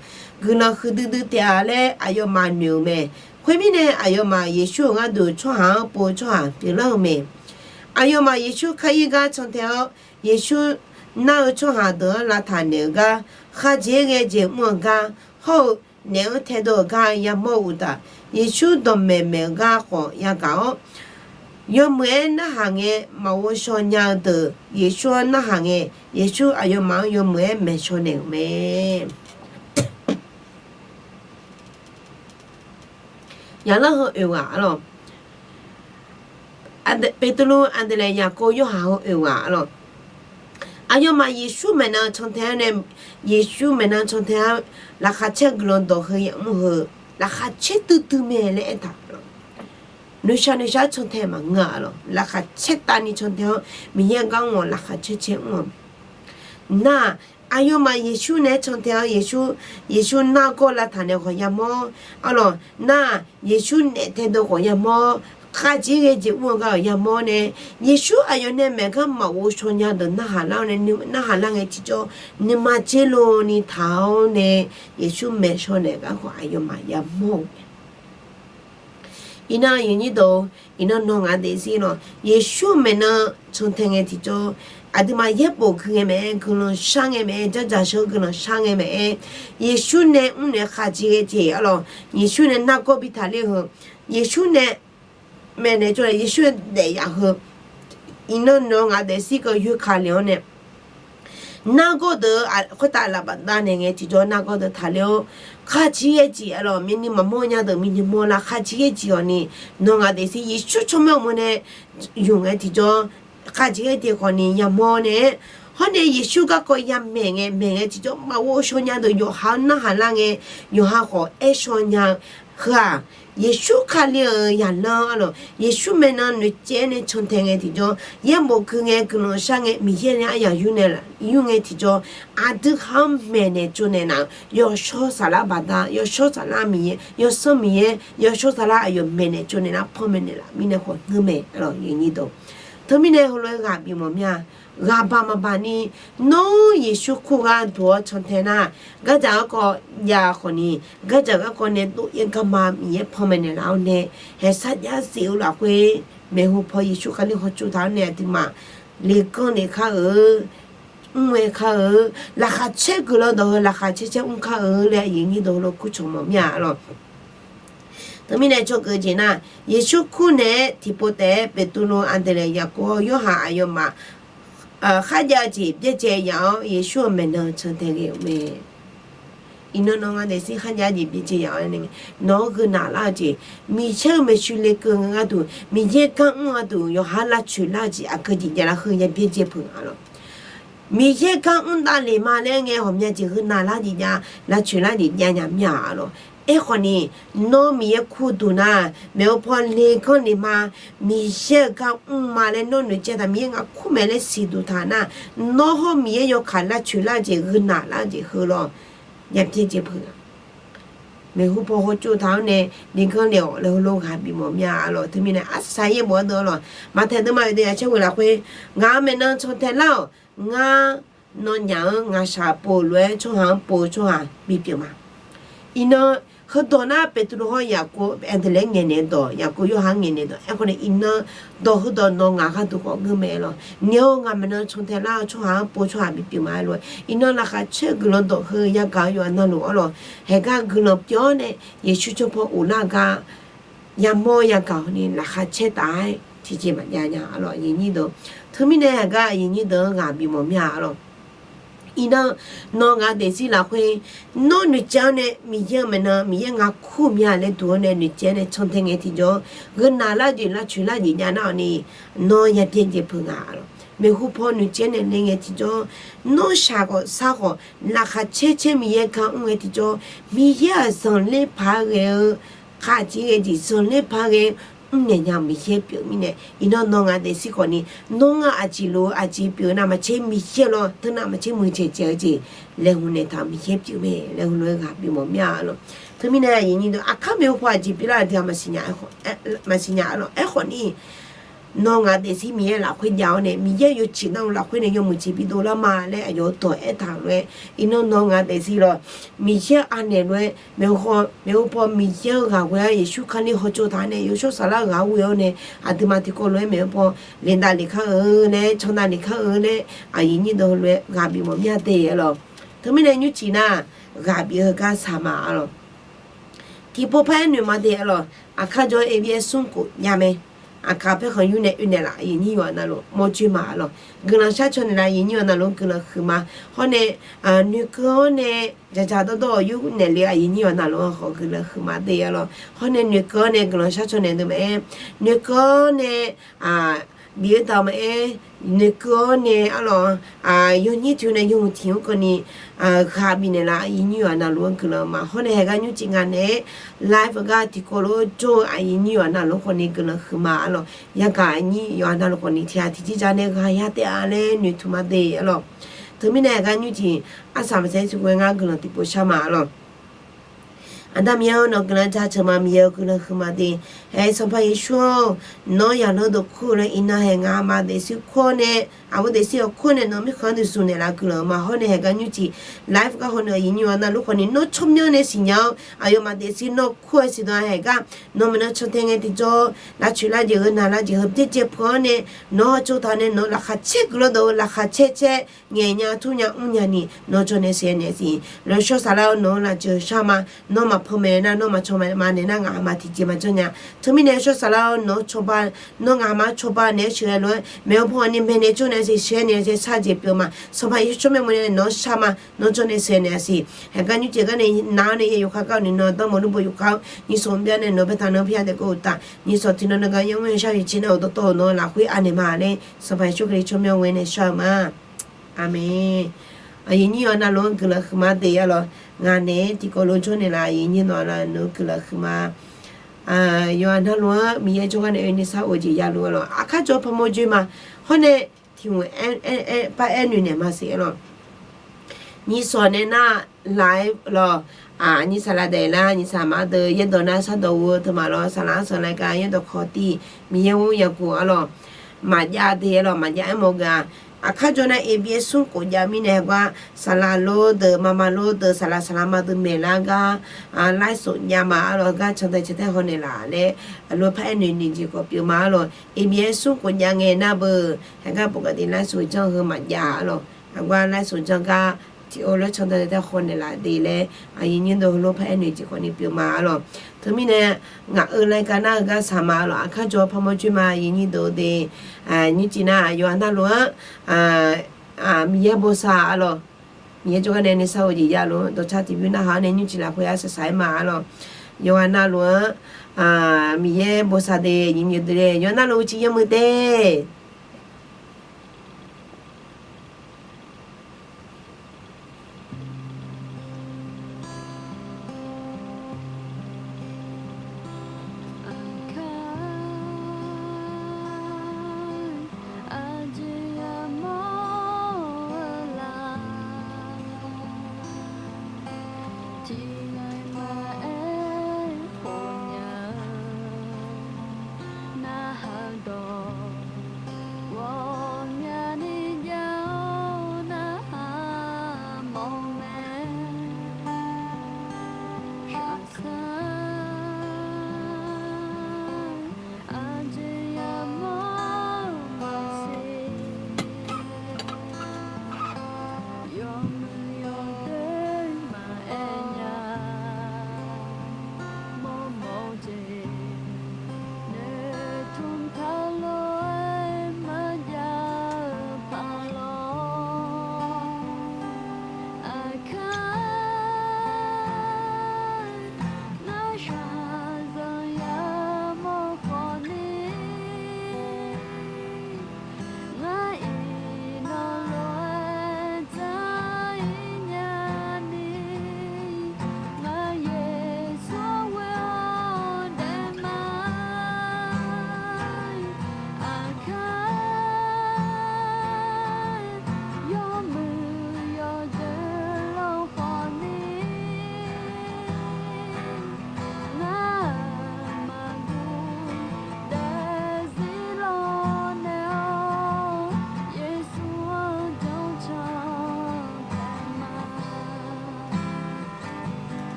ဂုၢ်လီၤ ဃုဒုဒု တ့ဢၣ်လၢ အယွမ်း နွံအုၣ် မဲာ်, ခွဲမီးနံၤ အယွမ်း ယေရှုအဂါ ဒုး ချောဟး ပူၤ ချောဟး ပျော်လၢအမဲာ်. အယွမ်း ယေရှု ခါယံၤ ဂါ ချောင်းထၢ ဧိၤ, ယေရှု နၢ်ဧိၤ ချောဟး ဒုး လၢထၢ် နံၤဧိၤ ဂါ, ခါဆဲ ဂဲၤဆဲ မူ အဂါ, ဟီၣ်ဧိၤ နံၤဧိၤ ထဲဒိၣ် အဂါ ယံမီၢ် အုၣ်တၢ်, ယေရှု ဒီးမဲာ် မဲာ် အဂါ ဃီ ယံကၣ် ဧိၤ, ယွမ်း မုၢ်အဲ နၢ်ဟး ငဲ မၢဝ် ရှောင် ညါ အုၣ်တၢ်, ယေရှု နၢ်ဟး ငဲ, ယေရှု အယွမ်း ယွမ်း မုၢ်အဲ မဲာ် ရှောင် နံၤ အုၣ် မဲာ်. ယံလၢ ဟိုအုၣ်ဂၤ အလီၤ. ပေတရု အန္ဒြေ ယာကုပ် ယောဟန် ဟိုအုၣ်ဂၤ အလီၤ. အယွမ်း ယေရှု မဲာ်နံၤ ချောင်းထၢ န့ၣ်, ယေရှု မဲာ်နံၤ ချောင်းထၢ လၢခးဆဲ ဂုၢ်လီၤဒီး ဟိုယံမီၢ် ဟို လၢခးဆဲ ဒုဒု မဲာ် လၢအဲၣ်တၢ် အလီၤ. နုၢ်ဆါ နုၢ်ဆါ ချောင်းထၢ မး ငါ အလီၤ. လၢခးဆဲ တၢ် နံၤ ချောင်းထၢ မီးယဲၢ် ဂါ အူၣ် လၢခးဆဲ ဆဲ အူၣ် အမဲာ် နၢ် အယွမ်း ယေရှု န့ၣ် ချောင်းထၢ ဧိၤ, ယေရှု ယေရှု နၢ်ကိၢ် လၢထၢ် နံၤ ဃီ ယံမီၢ် အလီၤ. နၢ် ယေရှု နဲၣ် ထဲဒိၣ် ဃီ ယံမီၢ်, ခါဆဲ ဂဲၤဆဲ မူ အဂါ ဃီ ယံမီၢ် န့ၣ်, ယေရှု အယွမ်း န့ၣ် မဲာ် ဂါ မၢဝ် ရှောင် ညါ ဒုး နၢ်ဟး လၢ အုၣ် န့ၣ်, နၢ်ဟး လၢ ငဲ ထီၣ် ကၠီ နံၤမး စ့လိၤ နံၤ ထၢ အုၣ် န့ၣ်, ယေရှု မဲာ် ရှောင် နံၤ အဂါ ဃီ အယွမ်း ယံမီၢ် အုၣ် အံၤ နံၤ ယံညိဒိုး, အံၤ နံၤ နီၢ်ငါး ဒဲး စ့လီၤ. ယေရှု မဲာ်နံၤ ချောင်းထၢ ငဲ ထီၣ် ကၠီ, အဒုးမး ယဲၢ်ပိာ်ခု ငဲ မ့ၢ် ဂုၢ်လီၤဆါ ငဲ မ့ၢ် ကၠီၣ်ကၠၣ်ဆၢ ဂုၢ်လီၤဆါ ငဲ မ့ၢ် ယေရှု နဲၣ် အုၣ် နဲၣ် ခါဆဲ ဂဲၤဆဲ အလီၤ. ယေရှု နဲၣ် နၢ်ကိၢ် ဘိးထၢ လၢ ဟို, ယေရှု နဲၣ် မဲာ် နဲၣ် ကၠီ လၢ ယေရှု နဲၣ် ယံ ဟို, အံၤ နံၤ နီၢ်ငါး ဒဲး စ့ ကၢ ယိၤခၣ်လ့ အုၣ် န့ၣ် နၢ်ကိၢ် ဒုး အ ခိၣ်တၢ် လၢ ဘၣ်တၢ် နဲၣ် ငဲ ထီၣ် ကၠီ နၢ်ကိၢ် ဒုး ထၢ လၢ အုၣ်, ခါဆဲ ဂဲၤဆဲ အလီၤ. မ့ၢ် နံၤမး မီၢ် ညါ ဒုး မ့ၢ် နံၤမီၢ် လၢ ခါဆဲ ဂဲၤဆဲ အီၤ နံၤ နီၢ်ငါး ဒဲး စ့ ယေရှု ဆိကမိၣ် မုၢ် န့ၣ် ယုၢ် ငဲ ထီၣ် ကၠီ ခါဆဲ ဂဲၤဆဲ ဃီ နံၤ ယံမီၢ် န့ၣ်, ဟီ န့ၣ် ယေရှု ဂါ ကိး ယံမဲာ် ငဲ မဲာ် ငဲ ထီၣ် ကၠီ မၢဝ် ရှောင် ညါ ဒုး ယိၤဟၣ် နၢ်ဟး လၢ ငဲ, ယိၤဟၣ် ဃီ အဲၣ် ရှောင် ညါ ဟၢ ဧါ. ယေရှု ခါလ့ အုၣ် ယံလၢ အလီၤ. ယေရှု မဲာ်နံၤ နွံ စ့ န့ၣ် ချောင်းထၢ ငဲ ထီၣ် ကၠီ, ယဲၢ်ပိာ်ခု ငဲ ဂုၢ်လီၤဆါ ငဲ မီးယဲၢ် လၢ အယၢ် ယုၢ် နဲၣ် လၢ ယုၢ် ငဲ ထီၣ် ကၠီ, အဒုး ဟါ မဲာ် နဲၣ် ကၠီ နဲၣ် နၤ, ယိၤ ရှောင် စၢလႃး ဘၣ်တၢ်, ယိၤ ရှောင် စၢလႃး မီးယဲၢ်, ယိၤ ရှောင် မီးယဲၢ်, ယိၤ ရှောင် စၢလႃး အယိၤ မဲာ် နဲၣ် ကၠီ နဲၣ် နၤ ဖီ မဲာ် နဲၣ် လၢ မီး နဲၣ် ဃီ ငဲ မဲာ် အလီၤ ယံညိဒိုး. တမံၤ နဲၣ် ဟို လၢ ဂါပီမော်မြ ဂါဘၣ်မးဘၣ် နံၤ, နီၢ် ယေရှု ခိၣ် ဂါ ဒိၣ် အီၤ ချောင်းထၢ နၤ, ဂါ စၢ် ဂါ ကိး ယံ ဃီ နံၤ, ဂါ စၢ် ဂါ ကိး နဲၣ် ဒိၣ် ယဲၢ် ကၢ် မး မီးယဲၢ် ဖီ မဲာ် နဲၣ် လၢ အုၣ် န့ၣ်, ဟဲ ဆါ ယါ စ့ အုၣ် လၢ ခွဲ မ့ၣ် ဟူ ဖီ ယေရှု ခါလ့ ဟီ ကၠိ ထၢ အုၣ် န့ၣ် အဒုးမး, လီ ကၢ် လီ ခါ အုၣ်, အုၣ် ဝဲ ခါ အုၣ်, လၢ ခါ ဆဲ ဂုၢ်လီၤဒီး လၢ ခါ ဆဲ ဆဲ အုၣ် ခါ အုၣ် လၢ ယံညိဒိုး ဟို လၢ ခိၣ် ချောင်းမော်မြ အလီၤ. တမံၤ နဲၣ် ဆိကမိၣ် ကၠီ နၤ, ယေရှု ခိၣ် န့ၣ် ထီၣ် ပိ တဲ ပေတရု အန္ဒြေ ယာကုပ် ဟီ ယိၤဟၣ် အယိၤမး ခါ ယံ စ့ ဘျဲၣ် စ့ ယံ အီၤ, ယေရှု အမဲာ် နံၤ ချောင်းထၢ ဂ့ၤ အုၣ် မဲာ်. အံၤ နီၢ် နီၢ်ငါး ဒဲး စ့ ခါ ယံ စ့ ဘျဲၣ် စ့ ယံ အီၤ န့ၣ်, နီၢ် ဂုၢ် နၢ် လၢ စ့, မီး ဆဲ မီး ရှု လီ ကၢ် ငါ တုၤ မီး ယဲၢ် ကၢ် အုၣ် အတုၤ ယိၤဟၣ် လၢ ဆူ လၢ စ့ အကၢ် စ့ ယံ လၢ ဟို ယံ ဘျဲၣ် စ့ ဖု အလီၤ. မီး ယဲၢ် ကၢ် အုၣ် တၢ် လီ မး လၢ ငဲ ဟီ မၠၣ် စ့ ဂုၢ် နၢ် လၢ စ့ ယံ လၢ ဆူ လၢ စ့ ယံ ညါ မၠၣ် အလီၤ. အဲ ဃီ နံၤ, နီၢ် မီး ယဲၢ် ခိၣ် တုၤ နၤ, မ့ၣ် ဟူ ဖီ လီ ကၢ် လီ မး, မီး ယဲၢ် ကၢ် အုၣ် မး လၢ နီၢ် နုး စဲ တၢ် မီး ယဲၢ် ငါ ခိၣ် မဲာ် လၢ စ့ တုၤ ထၢ နၤ, နီၢ် ဟီ မီး ယဲၢ် ယိၤခၣ် လၢ ဆူ လၢ စ့ ဂုၢ် နၢ် လၢ စ့ ဟို လီၤ. ယံ ဘျဲၣ် စ့ ဖု မ့ၣ် ဟူ ဖီ ဟီ ကၠိ ထၢ အုၣ် န့ၣ်, လီ ကၢ် လီ အီၤ လၢ ဟို လီ ဂါပီမော်မြ အလီၤ. တမံၤ နဲၣ် အသၢ ယဲၢ် ဘီ ဒိၣ် အလီၤ. မၤ ထဲ ဒုး မၤ ဝဲ ဒုး ယၤ ဆဲ ဝဲ လၢ ခွဲ, ငါ မဲာ် နံၤ ချောင်းထၢ လၢ အီၤ, ငါ နီၢ် ညံ အုၣ် ငါးဆံ ပိာ် လွဲ ချောင်းဟၢ ပိာ် ချောင်းဟၢ ဘီ ပျော် မး. အံၤ နီၢ် ဟို ဒိၣ် နၤ ပေတရု ဟီ ယာကုပ် အန္ဒြေ ငဲ နဲၣ် ဒိၣ်, ယာကုပ် ယိၤဟၣ် ငဲ နဲၣ် ဒိၣ်, အဲ ဃီ နံၤ အံၤ နီၢ် ဒိၣ် ဟို ဒိၣ် နီၢ် ငါး ဂါ တုၤ ဃီ ဂုၢ် မဲာ် အလီၤ. နံၤ အိၣ် ငါ မဲာ် နံၤ ချောင်းထၢ လၢ အီၤ ချောင်းဟၢ ပိာ် ချောင်းဟၢ ဘီ ပျော် မး အလီၤ. အံၤ နီၢ် လၢ ခါ ဆဲ ဂုၢ် လီၤ ဒီး ဟို ယံ ကၢ် ယိၤ အနၢ် လိၤ အလီၤ. ဟဲ ကၢ် ဂုၢ် လီၤ ပျော် န့ၣ်, ယေရှု ဆိ ဖီ အိၣ် လၢ ကၢ် ယံ မီၢ် ယံ ကၢ် ဃီ နံၤ, လၢ ခါ ဆဲ တၢ် ထီၣ် စ့ မး ယံ ညါ အလီၤ. ယံညိဒိုး, တမံၤ နဲၣ် ဟဲ ကၢ် ယံညိဒိုး ဂါပီမော်မြ အလီၤ. Iqnan, nawr ngaq daefzir lafkhoer, nawr noeqtsaev-awr nae Miqyaer-eu maeqnan Miqyaer ngaq kur mya laer duq-awr nae noeqtsaev-awr nae cantae ngae tiqjawr, gheu naq lar jeq lavcoeq lar jeq jav nar-awq ni, nawr ya byaerdzae peuq nga lawq. Maeqhu paw noeqtsaev naeq le ngae tiqjawr, nawr shaq khawf sar khawf laqkhaq caer caer Miqyaer gar mr ngae tiqjawr, Miqyaer-aq zanqler paq-aer ghae-eu, khaqjeq ghae jeq zanqler paq-aer ghae mrnaeq nya Miqyaer pyeuf mirnae, iqnan nawr ngaq daefzir khawf ni, nawr ngar aqjeq lof-eu aqjeq pyeuf-eu navmaqtser Miqyaer lawr, teunav maqtser muiqdzaeq dzaeq-eu jeq laeqhmq naeqtaq Miqyaer pyeuf mae laer heulof-aer ghaq bimawf mir-a lawq. Teumirnae aqyuif nyiq deuq aqkar maeqhu paw aqjeq pyeuflar aqdui-aq maqsiq nya, maqsiq nya-a lawq. Aerkhawf ni, nawr ngaq daefzir Miqyaer lafkhoer jav-awr nae Miqyaer yawciq nar-eu lafkhoer nae yawmuiq jeq bidov lar ma laer aqyawf-eu dawq aertaq-euq lof-aer, iqnan nawr ngaq daefzir lawq, Miqyaer-anr naeq lof-aer maeqhu, maeqhu paw Miqyaer-eu ghaq ghoe-awr Yeqsur Kali hawtsov taq nae yawshawr saflar ghaq-anr ghoe-awr nae, aqduimaf tiqkawv lof-aer maeqhu paw lef dav lef kar-eu laer can dav lef kar-eu laer aqyuif nyir deuq heulof-aer ghaq bimawf mir-a de-a lawq. Teumirnae nymrcif nar ghaq bif-eu gar saq ma-a lawq. Tiqpov par-aer noeq ma de-a lawq. Aqkar jawr-eu Eqbyaer smr khof jav mae. Aqkaq paerkhanq yur nae oe naeqlaf aqyuif nyir yawqha navluf mawrjoe ma-a lawq. Guiqlanq shar caw naeqlaf aqyuif nyir yawqha navluf-anr guiqlanq huiqma. Hawr nae nuikeuv-awr nae dzaqdzaq dawrdawr-awq yur naeqle aqyuif nyir yawqha navluf-anr khawf guiqlanq huiqma de-a lawq. Hawr nae nuikeuv-awr nae guiqlanq shar caw naeq deuq maqaer, nuikeuv-awr nae bif-eu taq maqaer, noeqkeuv-awr nae arlawq, yawnyir tiq-eu nae yawhuiq tiq-anr kawvni ghaq bifnaeq laf aqyuif nyir yawqha navluf-anr guiqlanq ma. Hawr nae haeqgar nymrcif nga naeq-aer live gar tiqkawv lof-aer jawr-eu aqyuif nyir yawqha navluf-anr khawfni guiqlanq huiqma arlawq. Yagaq nyir yawqha navluf khawfni tiq ghaq tiqjir ja nae ghaq ya taef-a laer noeqtmq ma de arlawq. Teumirnae haeqgar nymrcif arsaq maqsaer tiqkawv-aer ngar guiqlanq tiqpov shar ma arlawq. Aqda Miqyaer-or, nawq guiqlanq jaceuq ma. Miqyaer-euq guiqlanq huiqma de. Haeq Sanqpaq Yeqsur-or, nawr yaqlanr deuq kur-eu laer iqnan haeq ngaqma daefzir kur-awr nae, aqbur daefzir-awq kur-awr nae nawq mirkhanq-anr deuq zmq naeqlaf guiqlanq ma. Hawr nae haeqgar nymrcif live gar hawnae aqyuif nyir yawqha navluf khawfni nawr tsawrmyanr nae siqnya-awr aqyawfmaf daefzir nawr kur-eu siqdan haeqgar nawq maeqnan cantae ngae tiqjawr, lavcoeq lar jeq gheu naq lar jeq heu byaerdzae peuq-awr nae nawq-anr hawtsov taq nae nawq-eu laqkhaq caer guiqlanq dawq-eu laqkhaq caer caer ngaeq nya tur nya mr nya ni nawr jawr nae sheuqghae naeq siq. Lof shawr saflar-awr nawq-anr lafjeuq shar ma. Nawr maqpanmaeq nar nawr maqcawba naeq nar ngaqma tiqjeq maqjanr nya. Teumirnae shawr saflar-awr nawq-anr cawba, nawr ngaqma-anr cawba naeq-aer sheuqghae lof-aer maeqhu paw ni maeqnaeq jawr nae siq sheuqghae nae shar jeq pyeuf ma. Sanqpaq Yeqsur tsawrmyanr nae nawq-anr shar ma. Nawr jawr nae sheuqghae naeq siq. Haeqgar nymrcif gar nae nar-awr nae yaer yawkhav gar-awq ni nawq-eu dawrmawq lorbof yawkhav-awr nyiqsawq mqbyav nae nawq-eu baetaq nawq-eu pyar daef keuv uqtaf nyiqsawq tiqnan nan gar yar mr-eu shar-eu jeq tser nae uqdawr tawr-eu nawq-eu lafkhoer anaeq ma laer Sanqpaq Yeqsur Kali tsawrmyanr ghoe nae shar-eu ma. Aqmeq. Aqyuif nyir yawqha navluf-anr guiqlanq huiqma de arlawq. Ngaq naeq-aer tiqkawv lof jawr naeqlaf aqyuif nyir nawq navluf-anr guiqlanq huiqma. Yawqha navluf-anr Miqyaer jawrgar nae oe ni sar of-eu jeq yaluf arlawq. Aqkar jawr-eu pamawr joe ma. Hawr nae tiq hmq aer, aer, aer, par aer noeq naeq ma siq arlawq. Nyiqsawq nae nar laf-aer lawq. Nyiq saqlaq daef lar nyiq saqma deuq yaerdawq nar shardawq ghof-eu teu ma lawq. Saqlaq-anr sanqlaq gar yaerdawq kawq tiq Miqyaer mr yaguq arlawq. Maqjav de arlawq, maqjav aermawf-eu gaq. Aqkar jawr nar Eqbyaer smr khof jav mirnae haeqgar saqlaq lor deuq mama lor deuq saqlaq saqlaq ma deuq maeqlar gar laer sof jav ma arlawq. Gar cantae cantae hawnaeq laf laer aqlof par aer noeq ni jeq khawf pyeuf ma arlawq. Eqbyaer smr khof jav ngae nar beu haeqgar bofgaq de laer sof janr heu maqjav arlawq. Aqgar laer sof janr gar tiq or lof cantae cantae hawnaeq laf de laer aqyuif nyir deuq heulof par aer noeq jeq khawf ni pyeuf ma arlawq. Teumirnae ngaq-euq laer gar nar-eu gar saq ma arlawq. Aqkar jawr-eu pamawr joe ma aqyuif nyir deuq de. Nymrcif nar yawqha navluf-anr Miqyaer bosav arlawq. Miqyaer jawrgar nae nuisar of-eu jeq yaluf-anr dawqcar tiqbymr narhaq-awr nae nymrcif lafkhoer arsaq saq-aer ma arlawq. Yawqha navluf-anr Miqyaer bosav de aqyuif nyir deuq de. Yawqha navluf uqcif yamq-eu de.